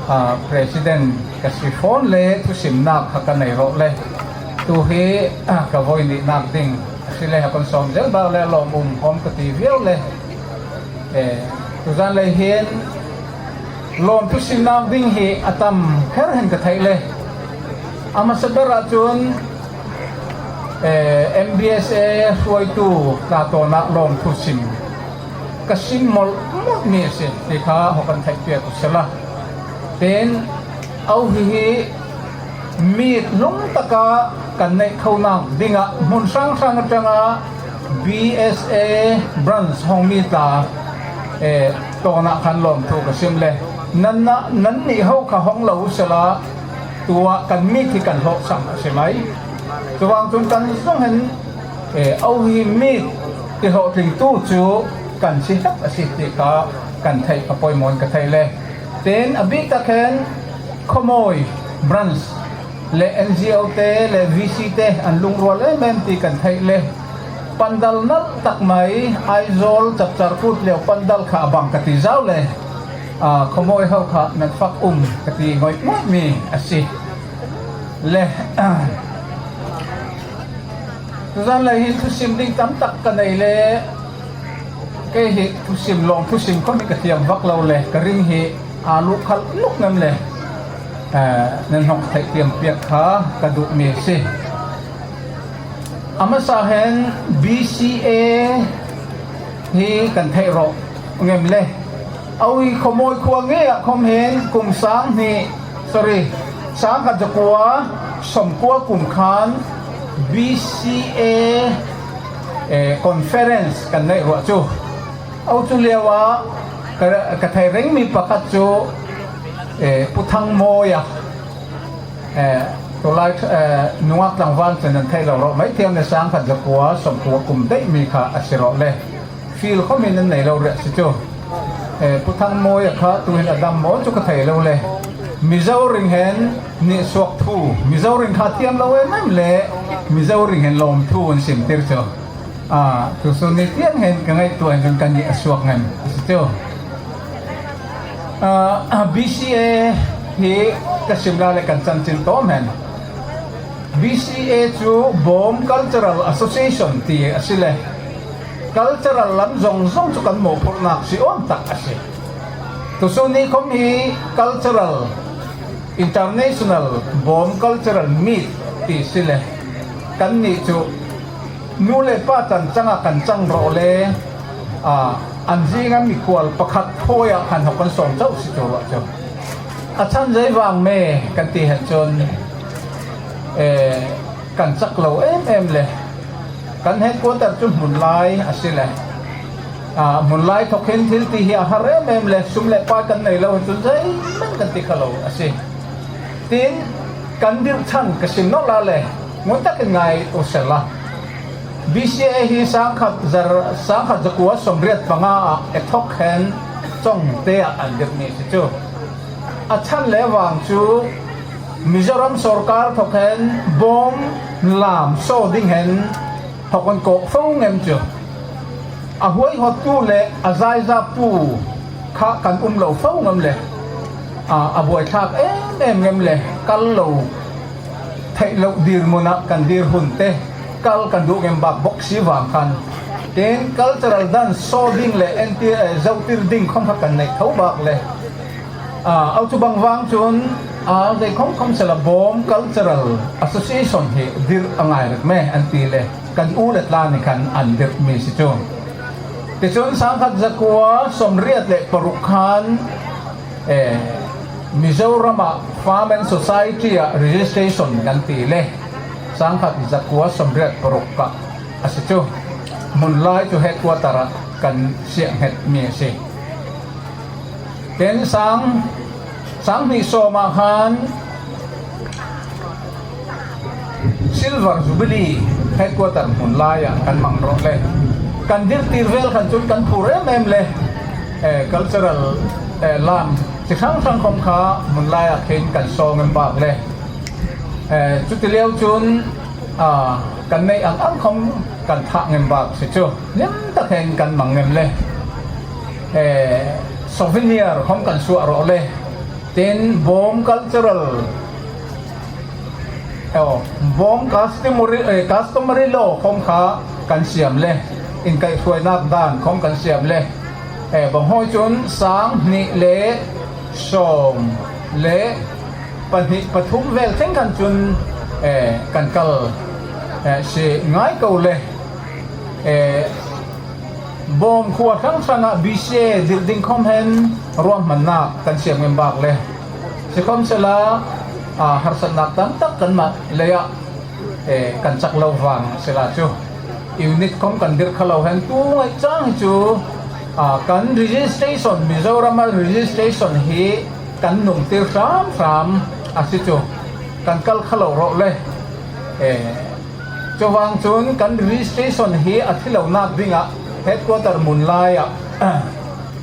ah, President ka si fawn le thusimnâk kha ka nei rawh le. Tu hi, ah, ka voi nihnâk ding asi le, hawng kan sâwm zel bâk le lâwm um hawm ka ti viau le. Eh, tuzân lei hin lâwmthu simnâk ding hi a tam kher hen ka theih le. A masa ber ah chun, eh, M B S A hruaitu tla tâwnah lâwmthu sim ka sim mawlh mawlh mi asi ti kha hawng kan theih piak u sela. Tin, aw hi hi, Meet lung takah kan neih khonâk dingah hmun hrang hrang aṭangah B S A branch hawng mi tla, eh, tâwnah khan lâwmthu ka sim le. Nan, nannih ho kha hawng lo sela, tuah kan meet hi kan hlawhchang asi mai. Chuvang chun kan zong hen, eh, aw hi meet ti hlawhtling tu chu kan si hlak asi ti kha kan theih ka poimaw in ka theih le. Tin, a bik tak hen Khawmawi branch le N G O te le V C te an lungrual em em ti kan theih le. Pandal nalh tak mai, Aizawl Chapchar Kût liau pandal kha a bang ka ti zau le. Ah, Khawmawi ho kha nan fak um ka ti ngawih ngawih mi asi. Le, ah, tuzân lai hin thusim ding tam tak ka nei le, kei hi thusim lawm thusim khawm hi ka thiam vak lo le, ka ring hi a luh khalh luk ngam le, eh, nan hawng theih tiam piak kha ka duh mi asi. A masa hen B C A hi kan theih rawh ngem le. Aw hi Khawmawi khua ngei ah khawm hin kum sâng hnih, sorry, sângkhat zakua sâwmkua kum khan B C A, eh, conference kan neih ruah chu. Aw chu liauah ka, ka thei reng mi pakhat chu, eh, Pu Thangmawia, eh, tulai, eh, nungâk tlangvâl chun nan theih lo rawh mai thiam le, sângkhat zakua sâwmkua kum deih mi kha asi rawh le. Field khawm hi nan nei lo rih asi chu. Eh, Pu Thangmawia kha tuhin a dam maw chu ka thei lo le. Mizo ring hen nihsuak thu, Mizo ring kha thiam lo em em le, Mizo ring hen lâwmthu an simtir chu. Ah, tusun ni tiang hen ka ngaihtuah hen chun ka nih a suak ngam asi chu. Ah, B C A hi ka sim lai le kan chanchin tâwm hen. B C A chu Bawm Cultural Association ti asi le. Cultural lam zawng zawng chu kan mawhphurhnâk si âwm tak asi. Tusun ni khawm hi cultural, international Bawm Cultural Meet ti si le. Kannih chu nu le pa chan chang ah kan chang rawh le, ah, an zîng ah mikhual pakhat hâwi ah kan hawng kan sâwm chauh si chu ruah chu. A chhan zei vang me kan ti hen chun, eh, kan chak lo em em le. Kan headquarter chu Hmunlai asi le. Ah, Hmunlai thawk hin thil ti hi a har em em le, sum le pai kan nei lo hen chun zeiman kan ti kho lo asi. Tin, kan dirh chhan ka sim nawlh lai le, ngun takin ngâi u sela. B C A hi sângkhat zar, sângkhat zakua sâwmriat panga ah e thawk hen Chawngte ah an dirh mi asi chu. A chhan le vang chu Mizoram sawrkar thawk hen Bawm lâm saw ding hen thawk hen kawh fo ngem chu. A huaihawttu le a zaizâptu kha kan um lo fo ngam le, a, a buaithlâk em em ngam le, kal lo theih loh dîrmun ah kan dîr hun te kal kan duh ngem bâk bawk si vang khan. Tin, cultural dance saw ding le entir, eh, zotir ding khawm kha kan neih tho bâk le. Ah, aw chu bang vang chun, ah, zei khawm khawm sela Bawm Cultural Association hi dirh a ngâi rih me an ti le, kan u le tla nih khan an dirh mi asi chu. Tichun sângkhat zakua sâwmriat le paruk khan, eh, Mizoram ah Farm and Society ah registration kan ti le, sângkhat zakua sâwmriat paruk ah asi chu. Hmunlai chu headquarter ah kan siah nghet mi asi. Tin sâng, sâng hnih sâwm ah khan Silver Jubilee headquarter Hmunlai ah kan mang rawh le. Kan dirh tîr vêl khan chun kan phur em em le. Eh, cultural, eh, lâm chi hrang hrang khawm kha Hmunlai ah khin kan saw ngem bâk le. Eh, chuti liau chun, ah, kan neih ang ang khawm kan thah ngem bâk asi chu. Lian tak hen kan mang ngem le. Eh, souvenir khawm kan suah rawh le. Tin, Bawm Cultural, oh, Bawm Customary, eh, Customary Law khawm kha kan siam le. Inkaihhruainâk dân khawm kan siam le. Eh, bang hâwi chun sâng hnih le sâwm le pahnih pathum vêl thleng khan chun, eh, kan kal, eh, si ngâi ko le. Eh, Bawm khua hrang hrang ah B C A dirh ding khawm hen ruahmannâk kan siam ngem bâk le. Sikhawmsela, ah, harsatnâk tam tak kanmah lei ah, eh, kan chak lo vang sela chu. Unit khawm kan dirh kho lo hen tu ngâi châng hi chu, A, kan registration, Mizoram a registration hi kan nungtir hram hram asi chu. Kan kal kha lo rawh le. Eh, chuvang chun kan registration hi a thi lo nak dingah headquarter mun lai ah,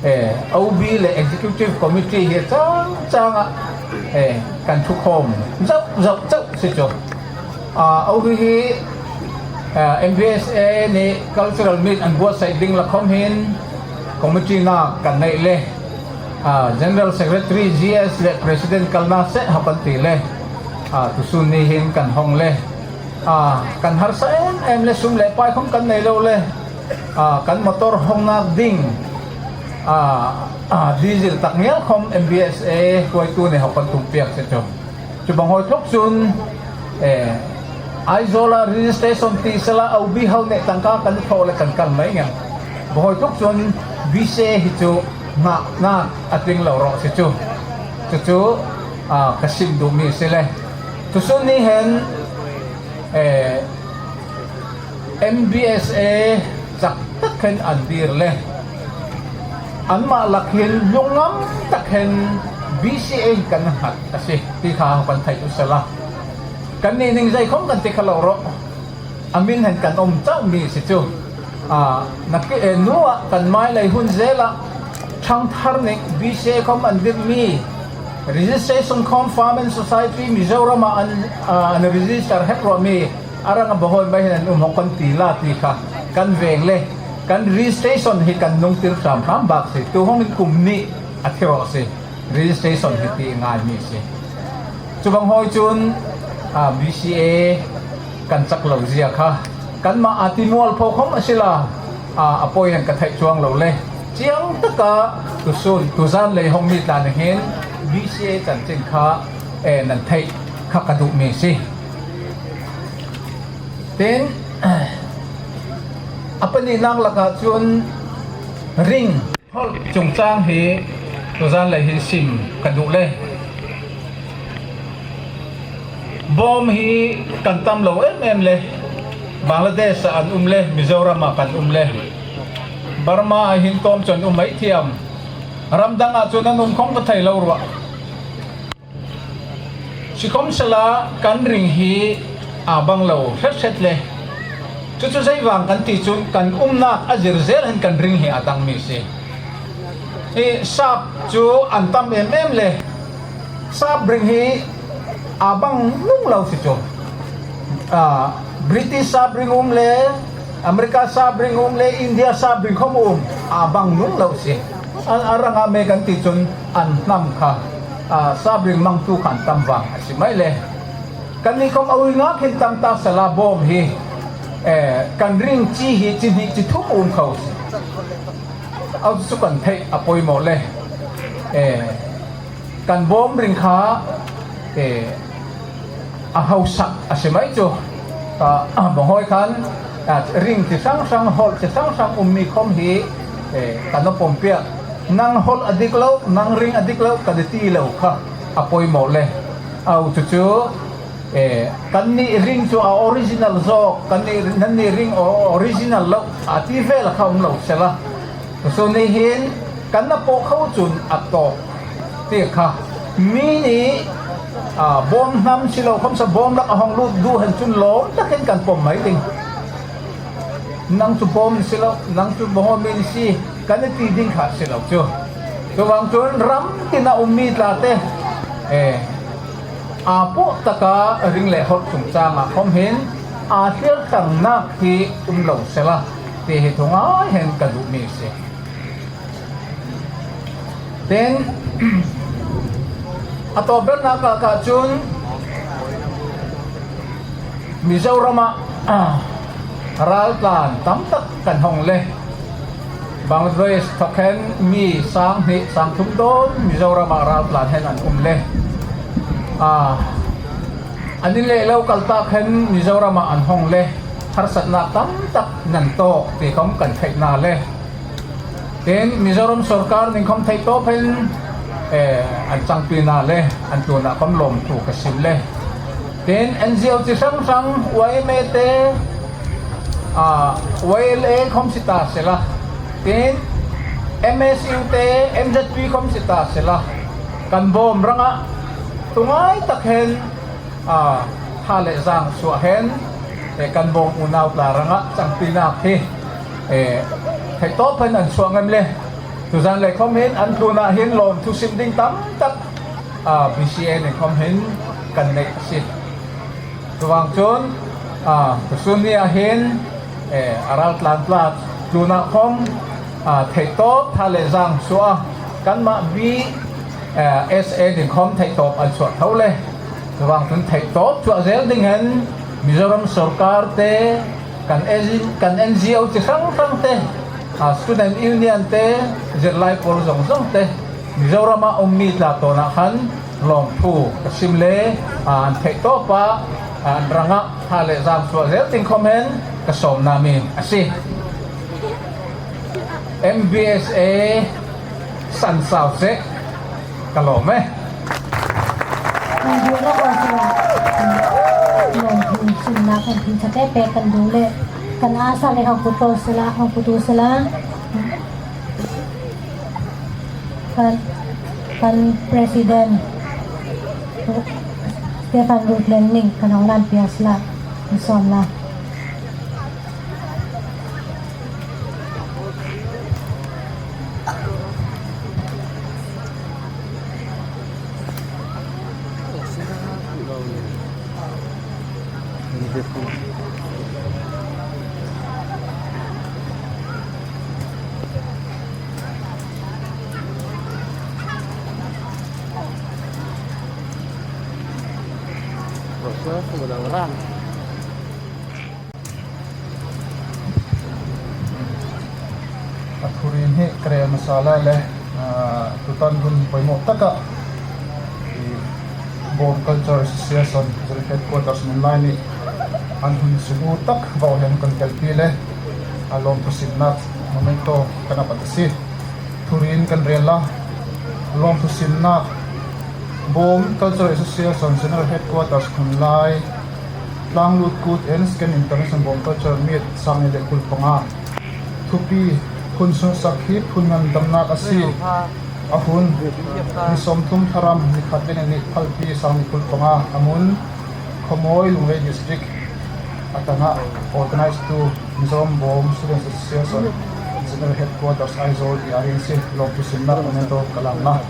eh, O B le Executive Committee hi chang chang ah, eh, kan thukhawm zauh zauh chauh si chu. A, aw hi hi, a, M B S A nih cultural meet an buatsaih ding lakhawm hin committee nak kan neih le, a, General Secretary, G S le President kalna seh hawng kan ti le, a, tusun ni hin kan hawng le, a, kan harsa em em le sum le pai khawm kan nei lo le, a, kan motor hawng nak ding, a, a, diesel tak ngial khawm M B S A huaitu nih hawng kan tum piak seh chu. Chubang hâwi tluk chun, eh, Aizawl a registration ti sela O B ho nih tangka kan thawh le kan kal mai ngiang. Bang hâwi tluk chun B C A hi chu ngâk ngâk a tling lo rawh si chu. Chu chu, ah, ka sim duh mi si le. Tusun ni hen, eh, M B S A chak tak hen an dîr le. Anmah lak hin lungngam tak hen B C A hi kan nghat asi ti kha kan theih u sela. Kannih ning zei khawm kan ti kha lo rawh. A min hen kan um chauh mi si chu. A, nak, eh, nu ah kan mai lei hun zel ah Thangthar nih B C A khawm an dîr mi. Registration khawm Farmers' Society Mizoram ah an, ah, an register hep rawh mi. A rang a bang hâwi mai hen an um hawng kan ti la ti kha kan vêng le, kan registration hi kan nungtir hram hram bâk si. Tu hawng in kum nih a thi rawh si. Registration hi ti ngâi mi si. Chubang hâwi chun, a, B C A kan chak lo zia kha kanmah a ti mualpho khawm asi la, a, a poi hen ka theih chuang lo le. Chiang tak ah tusun, tuzân lei hawng mi tla nih hin B C A chanchin kha, eh, nan theih kha ka duh mi si. Tin, a panihnâk lakah chun ring hawlh chungchâng hi tuzân lei hin sim ka duh le. Bâwm hi kan tam lo em em le. Bangladesh ah an um le, Mizoram ah kan um le. Burma ah hin tâwm chun um mai thiam. Ram dang ah chun an um khawm ka thei lo ruah. Sikhawmsela kan ring hi a bang lo hret hret le. Chu chu zei vang kan ti chun kan umnâk a zir zel hen kan ring hi a dang mi si. Hi sap chu an tam em em le. Sap ring hi a bang nung lo si chu. A, British sap ring um le, America sap ring um le, India sap ring khawm um, a bang nung lo si. A, a rang ah me kan ti chun an hnam kha, a, sap ring mangtu kha an tam vang asi mai le. Kannih khawm a ui ngâk hen tam ta sela bâwm hi, eh, kan ring chi hi chi hnih chi thum um kho si. A chu kan theih a poimaw le. Eh, Kan bâwm ring kha, eh, a hausak asi mai chu. Ah, bang hâwi khan, ah, ring chi hrang hrang, hawlh chi hrang hrang um mi khawm hi, eh, kan pawm piak. Nang hawlh a dik lo, nang ring a dik lo, kan ti lo kha a poimaw le. Au chu chu, eh, kannih ring chu a original zawk, kannih, nannih ring o-, original lo, a ti vêl kha um lo sela. Tusun ni hin kan na pawh kho chun a tâwk ti kha. Mi nih, a, bâwm hnam si lo khawmsele bâwm lak a hawng lût duh hen chun lâwm tak hen kan pawm mai ding. Nang chu bâwm si lo, nang chu bawm hen si, kan ti ding kha si lo chu. Chuvang chun ram tin a um mi tla tê, eh, a pawh tak a ring leh hawlh chungchâng ah khawm hin a thliartlangnâk hi um lo sela ti hi thungâi hen ka duh mi asi. Tin, a tawpbernâk ah kah chun Mizoram ah, ah, râltlân tam tak kan hawng le. Bangladesh thawk hen mi sâng hnih sâng thum dâwn Mizoram ah râltlân hen an um le. Ah, an in leh lo kaltâk hen Mizoram ah an hawng le. Harsatnâk tam tak nan tawk ti khawm kan theih na le. Tin, Mizoram sawrkar nih khawm theih tâwp hen, eh, an changpi na le, an tlûnah khawm lâwmthu ka sim le. Tin, N G O chi hrang hrang, Y M A tê, ah, Y L A khawm si ta sela. Tin, M S U te, M Z P khawm si ta sela, kan bâwm rangah tu ngâi tak hen, a, tha leh zâng suah hen, eh, kan bâwm unau tla rangah changpinâk hi, eh, theihtâwp hen an suah ngam le. Tuzân lei khawm hin an tlûnah hin lâwmthu sim ding tam tak, a, B C A nih khawm hin kan neih asi. Chuvâng chun, a, tusûn ni ah hin, eh, a râltlâng tla tlûnah khawm, a, theihtâwp tha leh zâng suah a, kanmah B, eh, S A nih khawm theihtâwp an suah tho le. Chuvâng chun theihtâwp suah zêl ding hen Mizoram sawrkar te, kan N G, kan N G O chi hrang hrang te, a, student union te, zirlai pâwl zawng zawng te, Mizoram ah um mi tla tâwnah khan lâwmthu ka sim le, a, an theihtâwp ah, a, an rangah tha leh zâng suah zêl ding khawm hen ka sâwmna mi asi. M B S A san sau seh, ka lâwm e. Kan duh lo awsûn ah lâwmthu simnâk hen thinchate pêk kan duh le, kan asa le hawng kut ko sela, hawng kut u sela. Kan, kan president Stephen Rutland nih kan hawng nan piak sela, kan sâwm lai. A thurin hi ka rêl masa lai le, aa, tutan hun pawimawh tak ah, i, Bawm Culture Association General Headquarters Munlai nih an hun sungûr tak vawh hen kan kelpi le, a, lâwmthu simnâk memento kan apat asi. Thurin kan rêl lai. Lâwmthu simnâk. Bawm Culture Association General Headquarters Munlai. Tlâng lût kût en Second International Bawm Culture Meet sâng nih leh kul panga. Thupi: Hun sunhsak hi phun ngandamnâk asi. A hun: ni sâwmthum Thlaram, ni khat leh ni nih Phalpi, sâng nih kul panga. A mun: Khawmawi, Lunglei District. A tangah, organized to Mizoram Bawm Students Association, General Headquarters, Aizawl, ti a rîn asi. Lâwmthu simnâk memento ka lâng lai.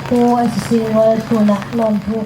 Pu N C C World Tour ah lâwmthu.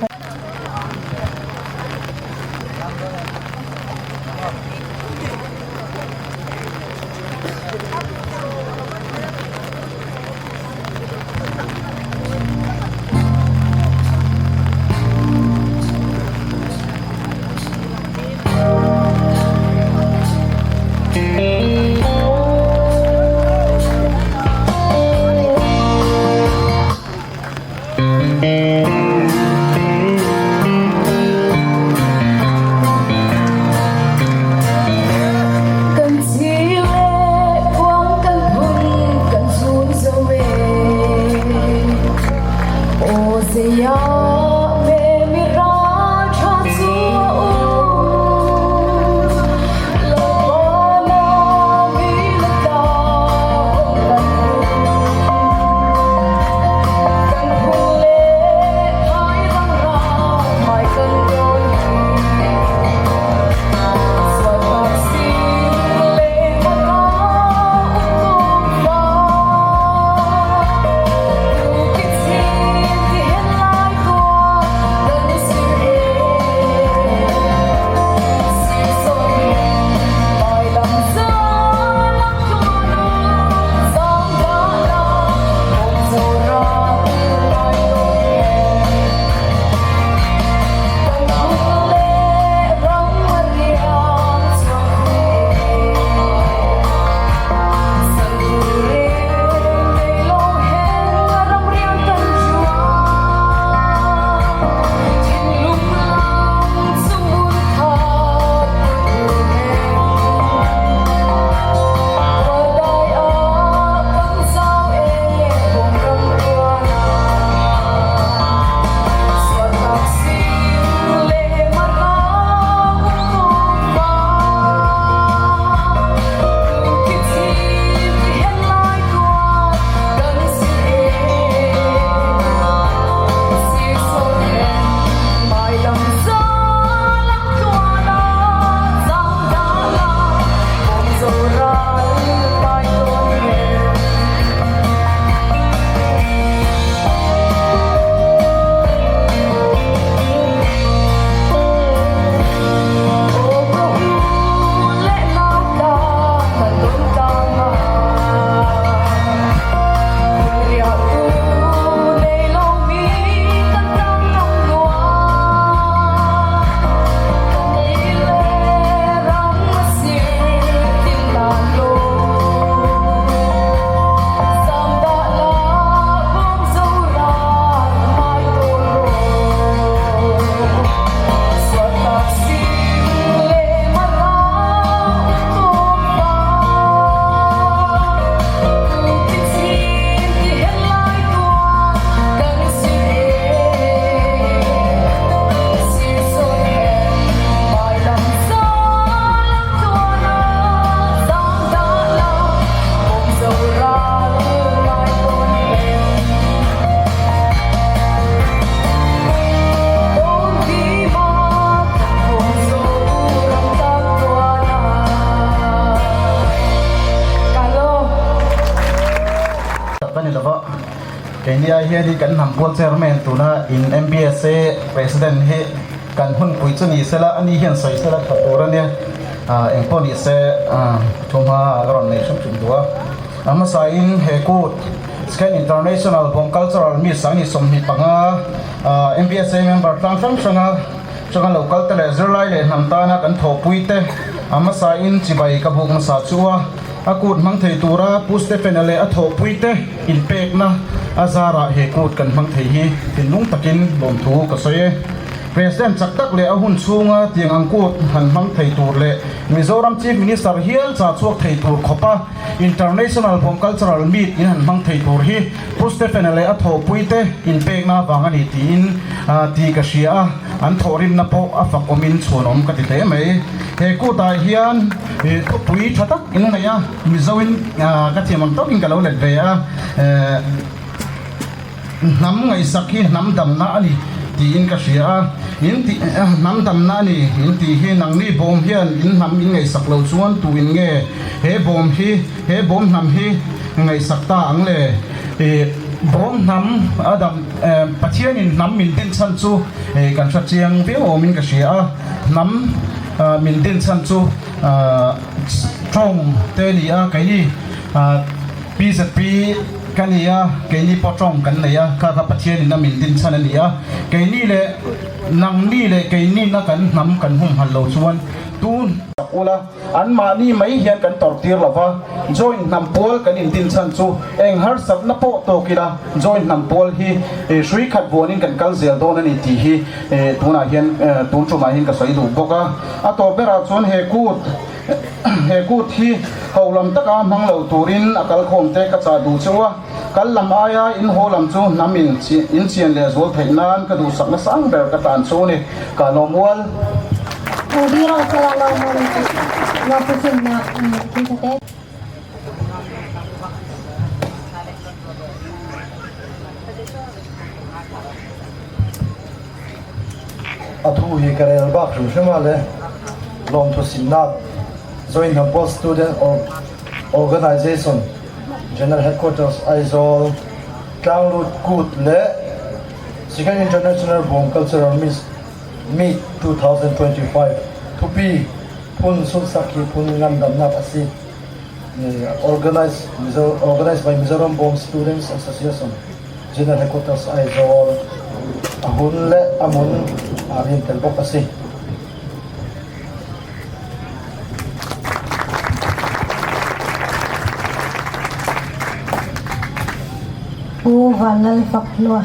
Kan i lo va. Keini ah hian kan hnam pual chairman tuna in M B S A president hi kan hun pui chu ni sela, ani hian sawi sela khat tur a nia. Ah, engpawh ni se, ah, thu hma a la rawn nei hrim hrim duh a. A hmasa in he kut Second International Bawm Cultural Meet sanghnih sawmhnih panga, ah, M B S A member tlang hrang hranga, Changa lo kal te leh zirlai leh hnam tana kan thawhpui te, a hmasa in chibai ka buk hmasa chu a, a kut hmang thei tura Pu Stephen-a leh a thawhpui te inpekna a zarah he kut kan hmang thei hi thinlung takin lawmthu ka sawi e. President chak tak leh a hun chhunga tiang ang kut han hmang thei tur leh Mizoram Chief Minister hial cha chhuak thei tur khawpa International Bawm Cultural Meet in han hmang thei tur hi Pu Stephen-a leh a thawhpui te inpekna vang a ni tiin, ah, ti ka hria a, an thawhrimna pawh a fak awmin chhuanawm ka ti hle mai. He kutah hian, eh, thupui ṭha tak in nei a, Mizo in, ah, ka thiam ang tawkin ka lo let ve a, eh, hnam ngaihsak hi hnam damna a ni tiin ka hria a. In ti, eh, hnam damna a ni in ti hi nangni bawm hian in hnam in ngaihsak lo chuan tu in nge he bawm hi, he bawm hnam hi ngaihsak ta ang le? Eh, bawm hnam a dam, eh, Pathianin hnam min din chhan chu, eh, kan hre chiang viau awmin ka hria a. Hnam, ah, min din chhan chu, ah, ṭawng te a ni a, keini, ah, P Z P ka ni a, keini pawh ṭawng kan nei a, kha kha Pathianin a min din chhan a ni a. Keini leh, nangni leh keini na kan hnam kan humhalh lo chuan tun ula anmahni mai hian kan tawrhtir lo va, joint hnam pual kan indin chhan chu eng harsatna pawh tawk ila joint hnam pual hi, eh, hrui khat vuanin kan kal zel dawn a ni ti hi, eh, tunah hian, eh, tun ṭumah hian ka sawi duh bawk a. A tawp berah chuan he kut, he kut hi holam taka hmang lo turin a kalkhawm te ka chah duh chauh a. Kal lam aia in haw lam chu hnam in chi-, in chian leh zual theih nan ka duhsakna sang ber ka tan chu a ni. Ka lawm ual. Pu Biro Sela lawm ual. Lawm pu sinna, mm, pu sa te. A thu hi ka rel bak hrim hrim a le, lawmthu simnâk, Joint Hnam Pawl Student Or-, Organisation, General Headquarters Aizawl, Tlanglut Kût leh Second International Bawm Cultural Meet, Meet two thousand twenty-five. Thupi, phun sunsak hi phun ngandamnâk asi. Eh, organized, Mizo-, organized by Mizoram Bawm Students Association, General Headquarters Aizawl, a hun leh a mun a rin tel bawk asi. Pu Vanlalfaklua.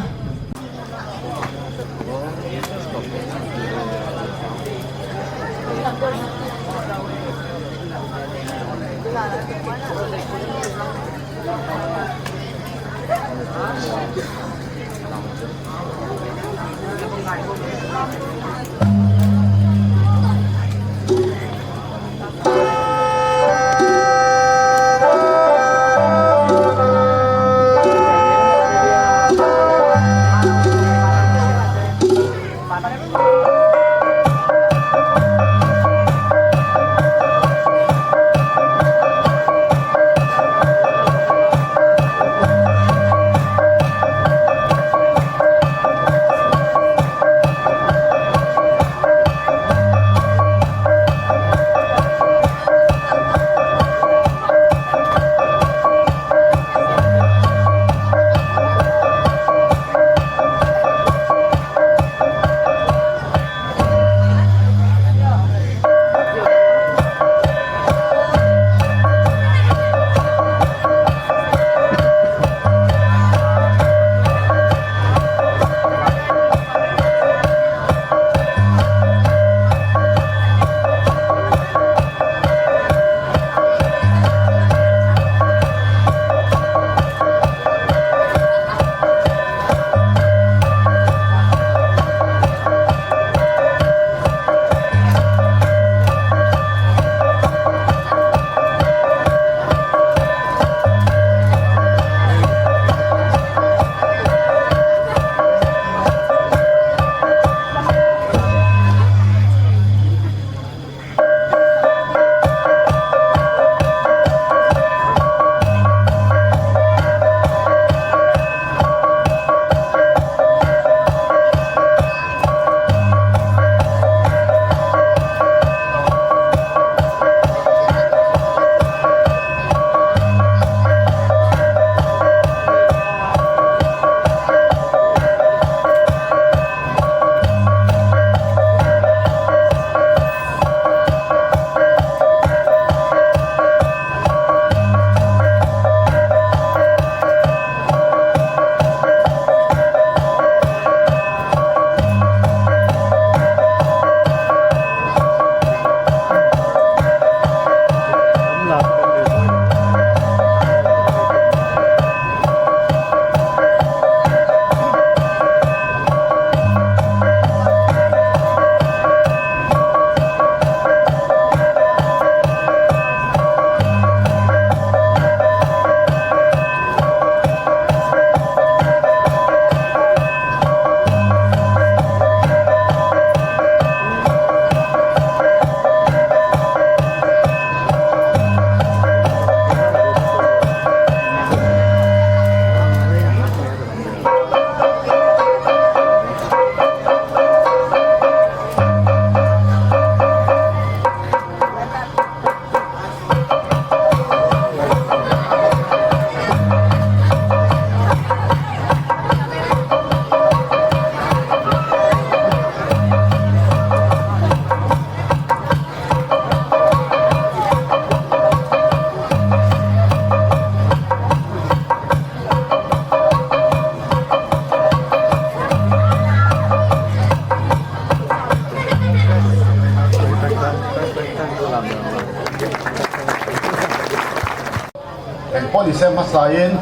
Hmasa in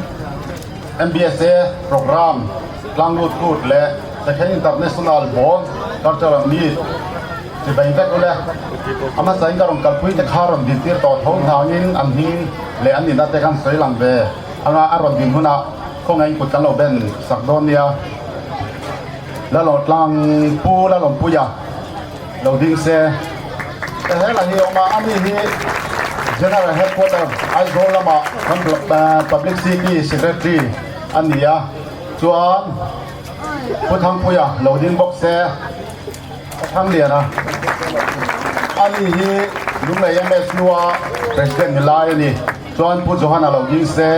M B S A program tlâng lut lut le Second International Bawm Cultural Meet ti beng vek u le, a hmasa in ka rawn kalpui te kha rawn dîntir tawh tho hnângin an hming le an nihna te kan sawi lang ve. Anga a rawn dîn hunah khawngaih in kut kan lo ben sak dawn nia. Lalawm tlâng pu, Lalawm puia lo ding se. He lah hi awm a, ani hi General Headquarter Aizawl lamah kan, eh, Publicity Secretary a ni a. Chuan Pu Thangpuia lo ding bawk se. Thang Liana. Ani hi Lunglei M S U a President ni lai a ni. Chuan Pu Johana lo ding se.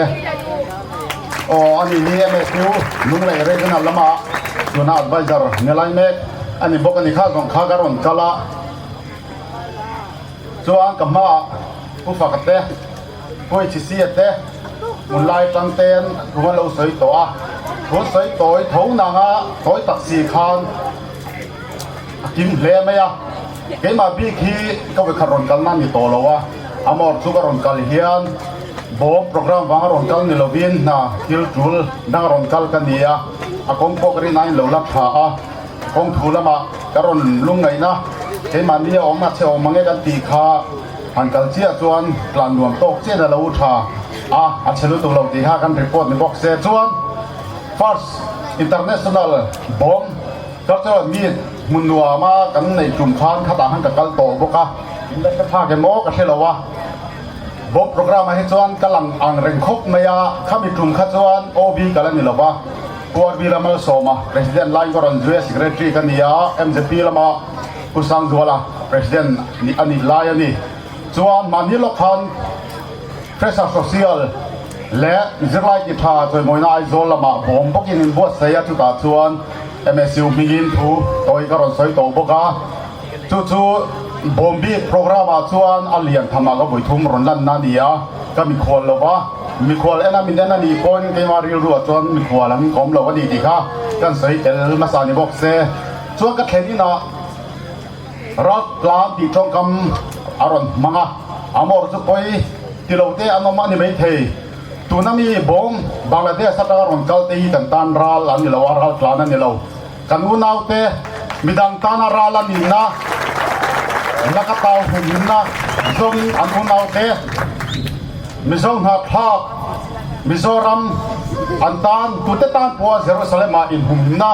Aw, ani hi M S U Lunglei Regional lamah tuna advisor ni lai mek a ni bawk a ni kha, zawng kha ka rawn kal a. Chuan ka hmaah Pu Faka te, Pu H C te, hmun lai tang ten thu an lo sawi tawh a. Thu sawi tawi tho nanga tawi tak si khan a kim hle mai a. Keimah bik hi ka vawi khat rawn kalna ni tawh lo a. Amaw chu ka rawn kal hian bawm program vang a rawn kal ni lovin hna thil tul dang a rawn kal ka ni a. A kawng pawh ka rin aiin lo la ṭha a. Kawng thu lamah ka rawn lungngaihna, keimahni a awmna chhe awm ang e kan tih kha han kal chiah chuan tlan nuam tawk chiahin a lo ṭha a, a chhe lutuk lo tih kha kan report ni bawk se chuan First International Bawm Cultural Meet hmun nuam a kan neih ṭum khan khatah han ka kal tawh bawk a, ka phak emaw ka hre lo a. Bawm program-ah hi chuan ka lang ang reng khawp mai a, khami ṭum kha chuan O B kal a ni lo va. Pu R B Lalmalsawma President lai ka rawn zui a, Secretary ka ni a, M Z P lama Pu Sangzuala President ni, a nih lai a ni. Chuan mahni lawk khan Fresher Social leh Zirlai Ti Ṭha Chawimawina Aizawl lamah bawm bawkin inbuatsaih a, chutah chuan M S U hmingin thu tawi ka rawn sawi tawh bawk a. Chu chu bawm bik program-ah chuan a lian thamah ka vawi thum rawn lanna a ni a, ka mikhual lo va. Mikhual en a min en a nih pawhin keimah rilruah chuan mikhual an kawm lo a ni tih kha kan sawi tel hmasa ni bawk se. Chuan ka thlen inah ral tlan tih ṭawngkam a rawn hmang a, amaw chu pawi ti lo te an awm a ni mai thei. Tuna mi bawm Bangladesh aṭanga rawn kal te hi kan tan ral an ni lo a, ral tlan an ni lo. Kan unaute midang tana ral an nihna, lakatau humhimna zawngin an unaute Mizo hnahthlak, Mizoram an tan tute tan pawha Jerusalem-ah inhumhimna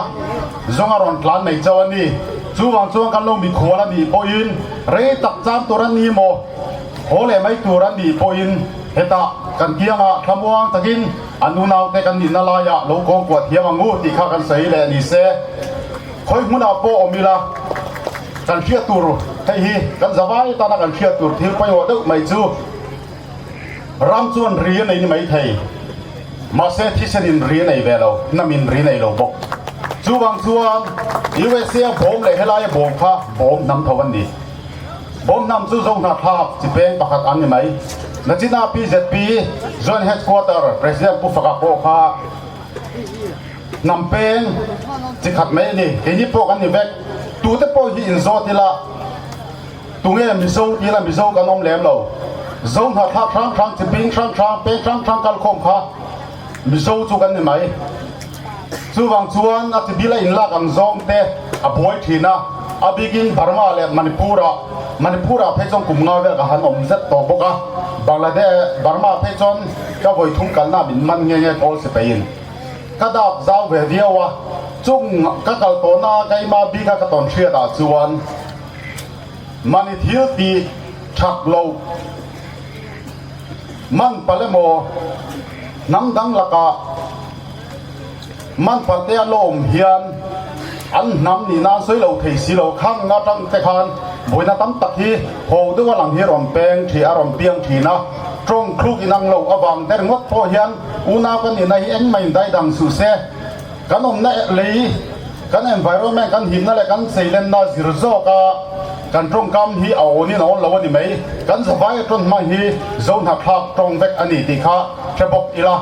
zawng a rawn tlan mai chauh a ni. Chuvang chuan kan lo mikhual a nih pawhin, rei tak cham tur an ni maw, haw leh mai tur an nih pawhin, hetah kan kiangah thlamuang takin an unaute kan nihna laiah lo kawngkuat thiam ang u tih kha kan sawi leh ni se. Khawi hmunah pawh awm ila, kan hriat tur hei hi, kan zavai tana kan hriat tur thil pawimaw deuh mai chu ram chuan ri a nei ni mai thei. Mahse, thisen in ri a nei ve lo, hnam in ri a nei lo bawk. Chuvang chuan U S A a bawm leh helai a bawm kha bawm hnam tho an ni. Bawm hnam chu Zo hnahthlak chi peng pakhat an ni mai. Nachina P Z P Joint Headquarter President Pu Faka pawh kha hnam peng chi khat mai a ni. Keini pawh kan ni vek. Tute pawh hi inzawt ila. Tunge Mizo ti ila Mizo kan awm lem lo. Zo hnahthlak hrang hrang, chi ping hrang hrang, peng hrang hrang kal khawm kha Mizo chu kan ni mai. Chuvang chuan a chibila inlak ang zawng te a buai ṭhin a, a bikin Burma leh Manipur-ah, Manipur-ah phei chuan kum nga vel ka han awm zet tawh bawk a, Bangladesh, Burma phei chuan ka vawi thum kalna min man nge nge kawl si peiin ka dap zau ve viau a, chung ka kal tawhna keima bika ka tawn hriatah chuan mani thil tih ṭhak lo man palh emaw, hnam dang lakah man palh te an lo awm hian, an hnam nihna an sawi lo thei si lo. Khang aṭang te khan buaina tam tak hi ho deuh a lang hi rawn peng ṭhin a, rawn piang ṭhin a, ṭawng thluk inang lo avang te ringawt pawh hian unau kan nihna hi engmah in dai dang suh se. Kan awmna lei, kan environment, kan himna leh kan seilenna zir zawka kan ṭawngkam hi a awn in a awn lo a ni mai. Kan zavai a ṭawn hmang hi Zo hnahthlak ṭawng vek a ni tih kha hre bawk ila.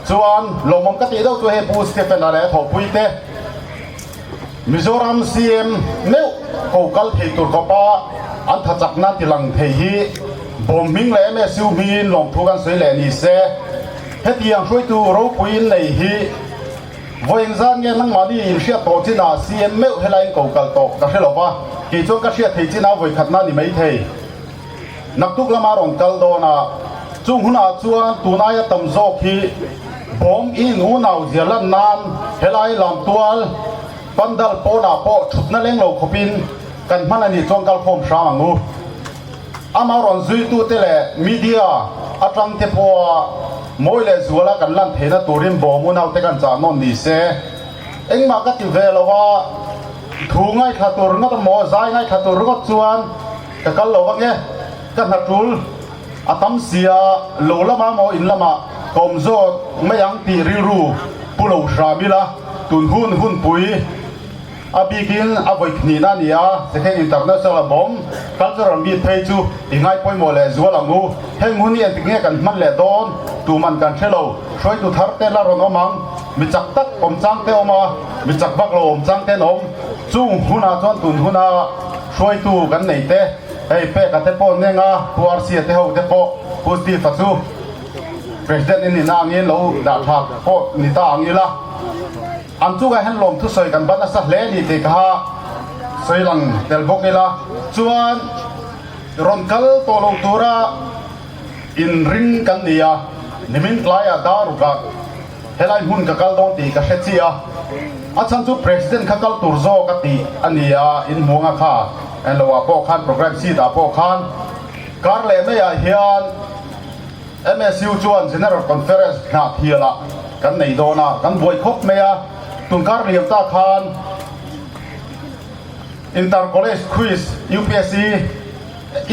Chuan lawmawm ka tih deuh chu hei Pu Stephen-a leh a thawhpui te, Mizoram C M meuh ko kal thei tur khawpa an thachakna tilang thei hi bawm hming leh M S U hmingin lawmthu kan sawi leh ni se. Hetiang hruaitu ropui in nei hi voi engzân nge nangmahni in hriat tawh chin a, C M meuh helai in ko kal tawh ka hre lo va. Kei chuan ka hriat theih chin a voi khatna ni mai thei. Naktuk lama rawn kal dawn a, chung hunah chuan tunai a tam zawk hi bawm in unau zia lan nan helai lamtual pandal pawnah pawh thutna leng lo khawpin kan hman a nih chuan kal khawm hram ang u. Amah rawn zuitute leh media aṭangte pawha mawi leh zuala kan lan theihna turin bawm unaute kan chah nawn ni se. Engmah ka ti ve lo a, thu ngaithla tur ngawt emaw, zai ngaithla tur ngawt chuan ka kal lo vang e. Ka hna ṭul a tam si a, lo lama maw in lamah ka awm zawk mai ang tih rilru pu lo hram ila, tun hun hunpui a bikin a vawi hnihna a ni a, Second International a bawm Cultural Meet phei chu i ngai pawimawh leh zual ang u. Heng hun hi entik nge kan hman leh dawn, tuman kan hre lo. Hruaitu tharte la rawn awm ang, mi chak tak awm changte awm a, mi chak vak lo awm changte an awm. Chung hunah chuan tun huna hruaitu kan nei te, hei pek a te pawh neng a, Pu R C a te ho te pawh, Pu Steve a chu President in nihna angin lo dah ṭha pawh ni ta ang ila. An chungah hian lawmthu sawi kan ban nasa hle a ni tih kha sawi lang tel bawk ila. Chuan rawn kal tawh lo tura inring kan ni a, nimin tlaiah dar rukah helai hmun ka kal dawn tih ka hre chiah a. A chhan chu President kha kal tur zawk a tih a ni a, in hmuang a kha. An lo ah pawh khan, program seat ah pawh khan, kar leh mei ah hian M S U chuan General Conference hnah thialah kan nei dawn a, kan buai khawp mai a. Tun kar liam ta khan Inter College Quiz, U P S C,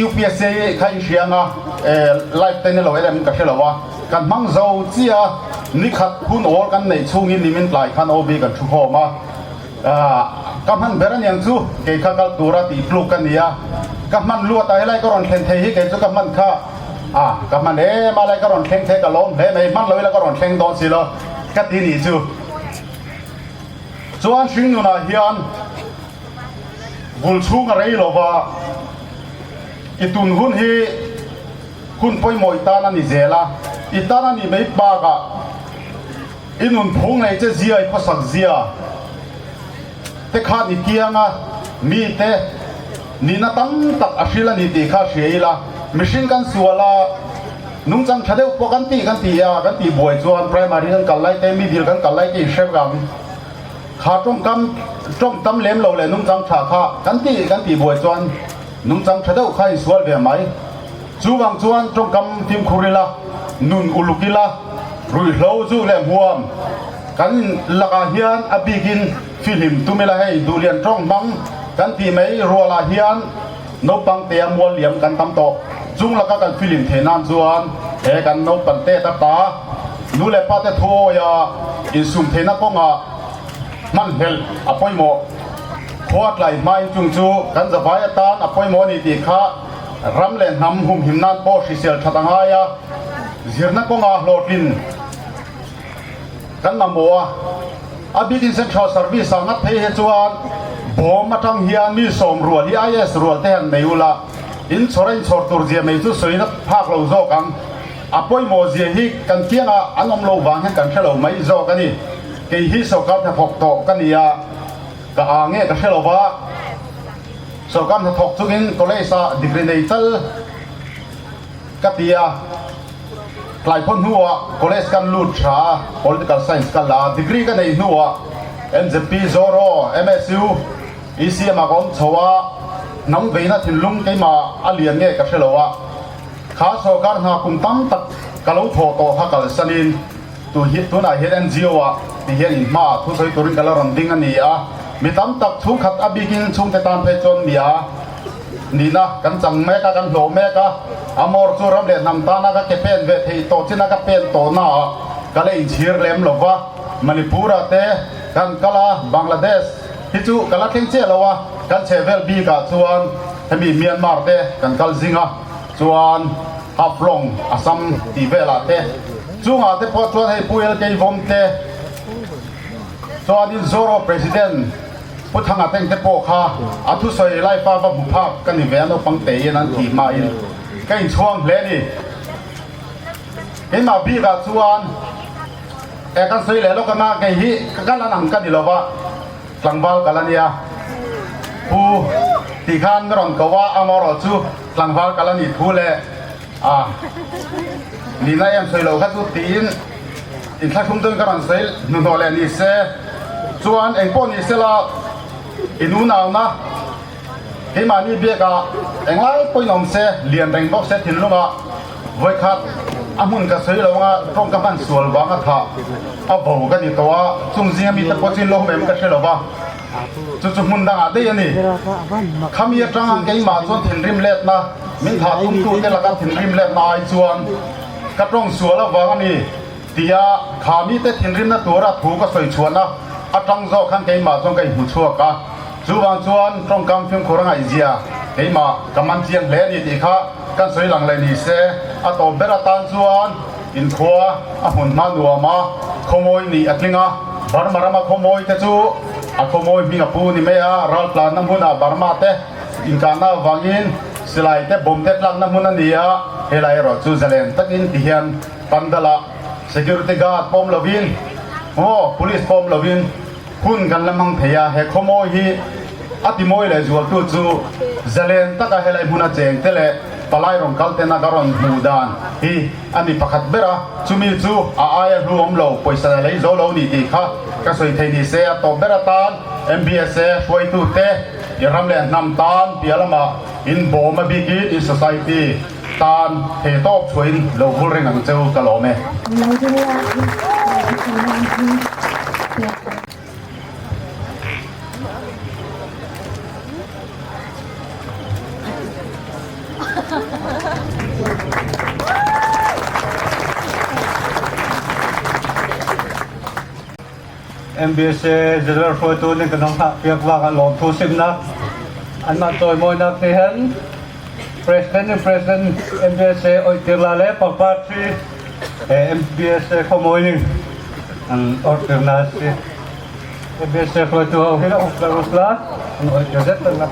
U P S C kha in hria ang a, eh, live te ni lo el em ka hre lo a. Kan hmang zo chiah a, ni khat hun awl kan neih chhungin nimin tlai khan O B kan ṭhu khawm a. Ah, ka hman ber a ni ang chu, kei kha kal tura tih tluk ka ni a. Ka hman luat a, helai ka rawn thleng thei hi kei chu ka hman kha. Ah, ka hman em a, lai ka rawn thleng thei ka lawm hle mai, hman lo ila ka rawn thleng dawn si lo ka ti ni chu. Chuan hringnunah hian vul chhung a rei lo va, i tun hun hi hun pawimawh i tan a ni zel a, i tan a nih mai bakah i nunphung nei che zia, i khawsak zia te khan i kianga mite nihna tam tak a hril a ni tih kha hria ila. Mihring kan sual a, nungchang ṭha deuh pawh kan tih, kan tih a, kan tih buai chuan primary kan kal lai te, middle kan kal lai te i hre ang. Kha ṭawngkam, ṭawng tam lem lo leh nungchang ṭha kha kan tih, kan tih buai chuan nungchang ṭha deuh kha in sual ve mai. Chuvang chuan ṭawngkam fimkhur ila, nun uluk ila, ruihhlo zuk leh hmuam kan lakah hian a bikin fihlim tum ila, hei, duhlian ṭawng hmang kan tih mai rualah hian naupangte a mual liam kan tam tawh. Chung laka kan fihlim theih nan chuan he kan naupangte ta ta, nu leh pate thu awia insum theihna kawngah hmanhlelh a pawimawh. Khua tlai hmain chung chu kan zavai atan a pawimawh a ni tih kha ram leh hnam humhim nan pawh hrisel ṭhat a ngai a, zirna kawnga hlawhtlin kan mamawh a. A bikin Central Service a ngat phei hi chuan bawm aṭang hian mi sawm rual hi I A S rual te han nei ula, in chhawr a in chhawr tur zia mai chu sawina phak lo zawk ang. A pawimawh zia hi kan kiangah an awm lo vang hian kan hre lo mai zawk a ni. Kei hi sawrkar hnathawk tawh ka ni a, ka â nge ka hre lo va. Sawrkar hnathawk chungin college-ah degree nei chal ka ti a. Tlai phaw hnuah college kan lut ṭha a, political science ka la a, degree ka neih hnuah M Z P, Zoro, M S U, E C M ah ka awm chho a, hnam veina thinlung keimah a lian nge ka hre lo a. Kha sawrkar hna kum tam tak ka lo thawh tawh kha kalsanin, tu hi, tunah hian N G O ah ti hian in hmaah thusawi turin ka la rawn ding a ni a. Mi tam tak chhungkhat a bikin chhungte tan phei chuan mi a nihna kan chang mek a, kan hlawh mek a. A mawr chu ram leh hnam tana ka ke pen ve theih tawh chin a, ka pen tawhna ah ka la inchhir lem lo va. Manipur-ah te kan kal a, Bangladesh hi chu ka la thleng chiah lo a, kan chhehvel bikah chuan hemi Myanmar te kan kal zing a, chuan Haflong, Assam tih velah te. Chungah te pawh chuan hei Pu L K Vom te, chuanin Zoro President Pu Thanga Teng te pawh kha a thusawi live-a va hmu phak ka ni ve a, naupang tein an tih hmain ka inchhuang hle a ni. Keimah bîk ah chuan, e, kan sawi leh lawk a na, kei hi ka, ka la nang ka ni lo va, tlangval ka la nia. Pu ti khan ka rawn ko a, amaherawhchu tlangval ka la nih thu leh, a, nihna em sawi lo kha chu tiin inthlahrung deuhin ka rawn sawi hnuhnawh leh ni se. Chuan engpawh ni sela, i nunau na, keimahni biak ah englai pawhin awm se, lian reng bawk se, thinlung ah vawikhat a hmun ka sawi lo ang a, ṭawng ka hman sual vang a thah a, vo ka ni tawh a, chung zinga mite pawh chu in lawm em ka hre lo va. Chu chu hmun dangah daih a ni. Khami aṭanga keimah chuan thinrim letna, min thah tumtute laka thinrim letna ai chuan ka ṭawng sual avang a ni tia kha mite thinrimna tura thu ka sawi chhuan a, a ṭang zawk khan keimah chuan ka inhmu chhuak a. Chuvang chuan ṭawngkam fimkhur a ngaihzia keimah ka man chiang hle a ni tih kha kan sawi lang leh ni se. A tawp ber atan chuan inkhua a hmun hma nuam a, khawmawi nih a tling a, Burma rama khawmawi te chu a khawmawi hming a pu ni mai a, raltlanna hmunah Burma te inkahna avangin silai te bomb te tlakna hmun a ni a, helai erawh chu zalen takin ti hian pandal ah security guard pawm lovin, aw, police pawm lovin, hun kan la hmang thei a, he khawmawi hi a timawi leh zualtu chu zalen taka helai hmuna cheng te leh palai rawn kal tena ka rawn hmuh dan hi a ni pakhat ber a, chumi chu a aia hlu awm lo, pawisa lei zo lo ni tih kha ka sawi thei ni se. A tawp ber atan M B S A hruaitu te i ram leh hnam tan piah lamah in bawm a bikin in society tan he tawp chhuahin lo vul reng ang che u ka lawm e. M B S A General Hruaitu nih kan hawng thlah piak vang a lawmthu simna, anmah chawimawinak te hen President in President M B S A awihtir lai le, pangpar chi, eh, M B S A khawmawi nih an awihtir na si. M B S A hruaitu ho hi la, la, la, an awihtir zet la.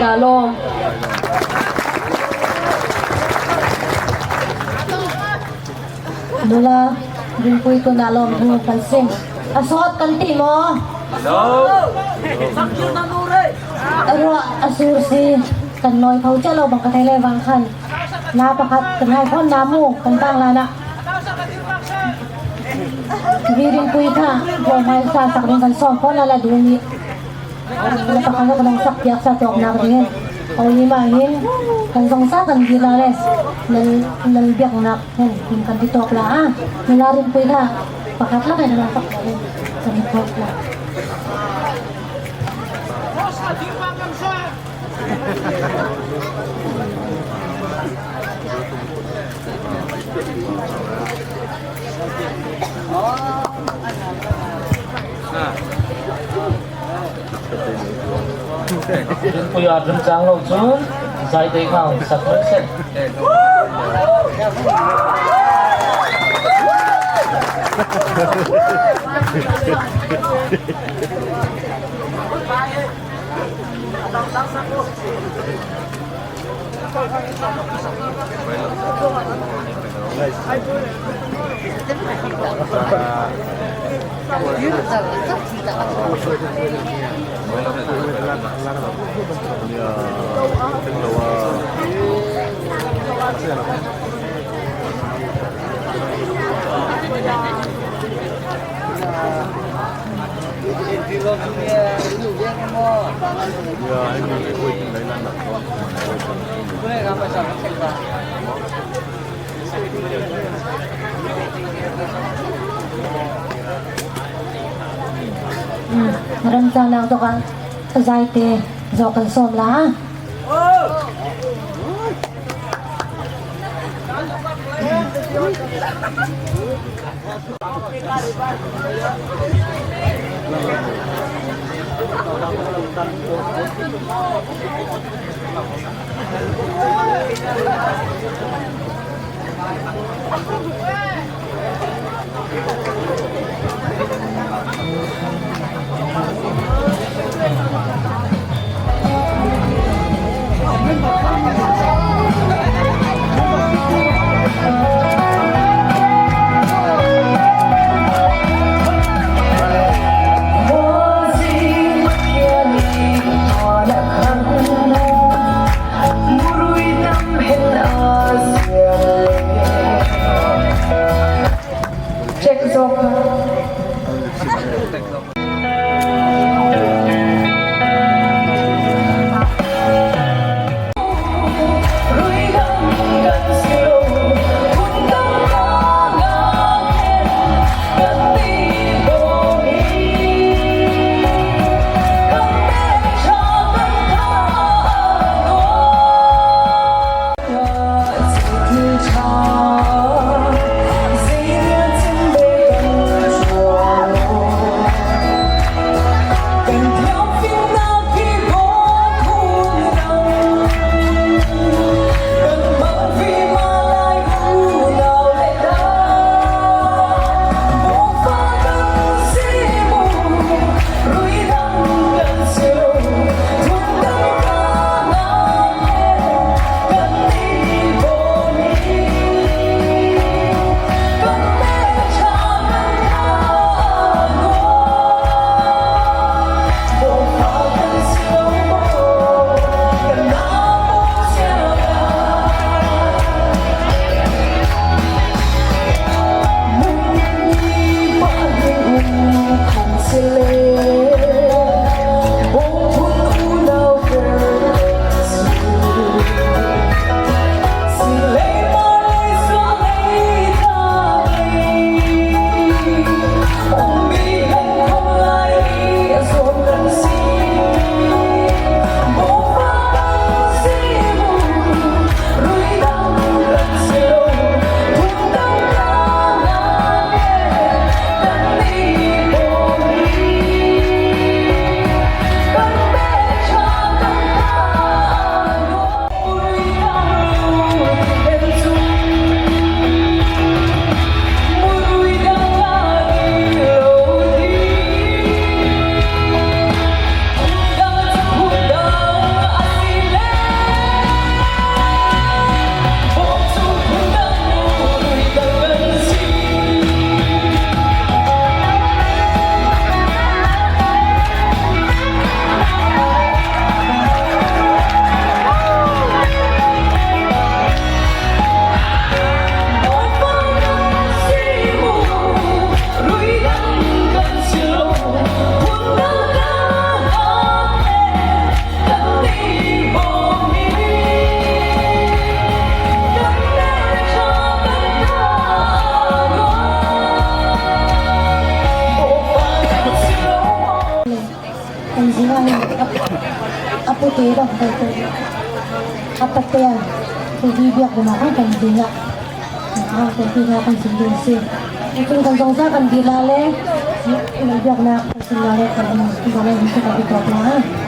Ka lâwm. Nula, Rinpuitu na lâwmthu kan sim. A sawt kan ti maw? A ruah a sur si kan nawi tho chiah lo bang ka thei le vang khan. Na pakhat kan hai khawn na mu kan bang la na. Rinpui kha, lâwmhai sa sak ding kan sawm khawn na la duh mi. Na pakhat kan hawng sak piak sa tawk nak ding. Aw ni mah hin kan zawng sa kan dir la le. Lal, lal biak nak hen hin kan ti tawk la a. Nula Rinpui kha pakhat lak hen na sak le kan ti tawk la. Rinpui a ṭum chang lo chun Zaite kha sak lo seh. Ram sa nang tawk ah Zaite zawh kan sawm la. Check zawk. A pute bang, a pate a. Tê hi biak bang ah kan ding ah. Ah, tê hi ah kan sim ding si. Kan kan zong sa kan ding lai le. Biak na kan sim lai le kan ding lai le kan ding lai le.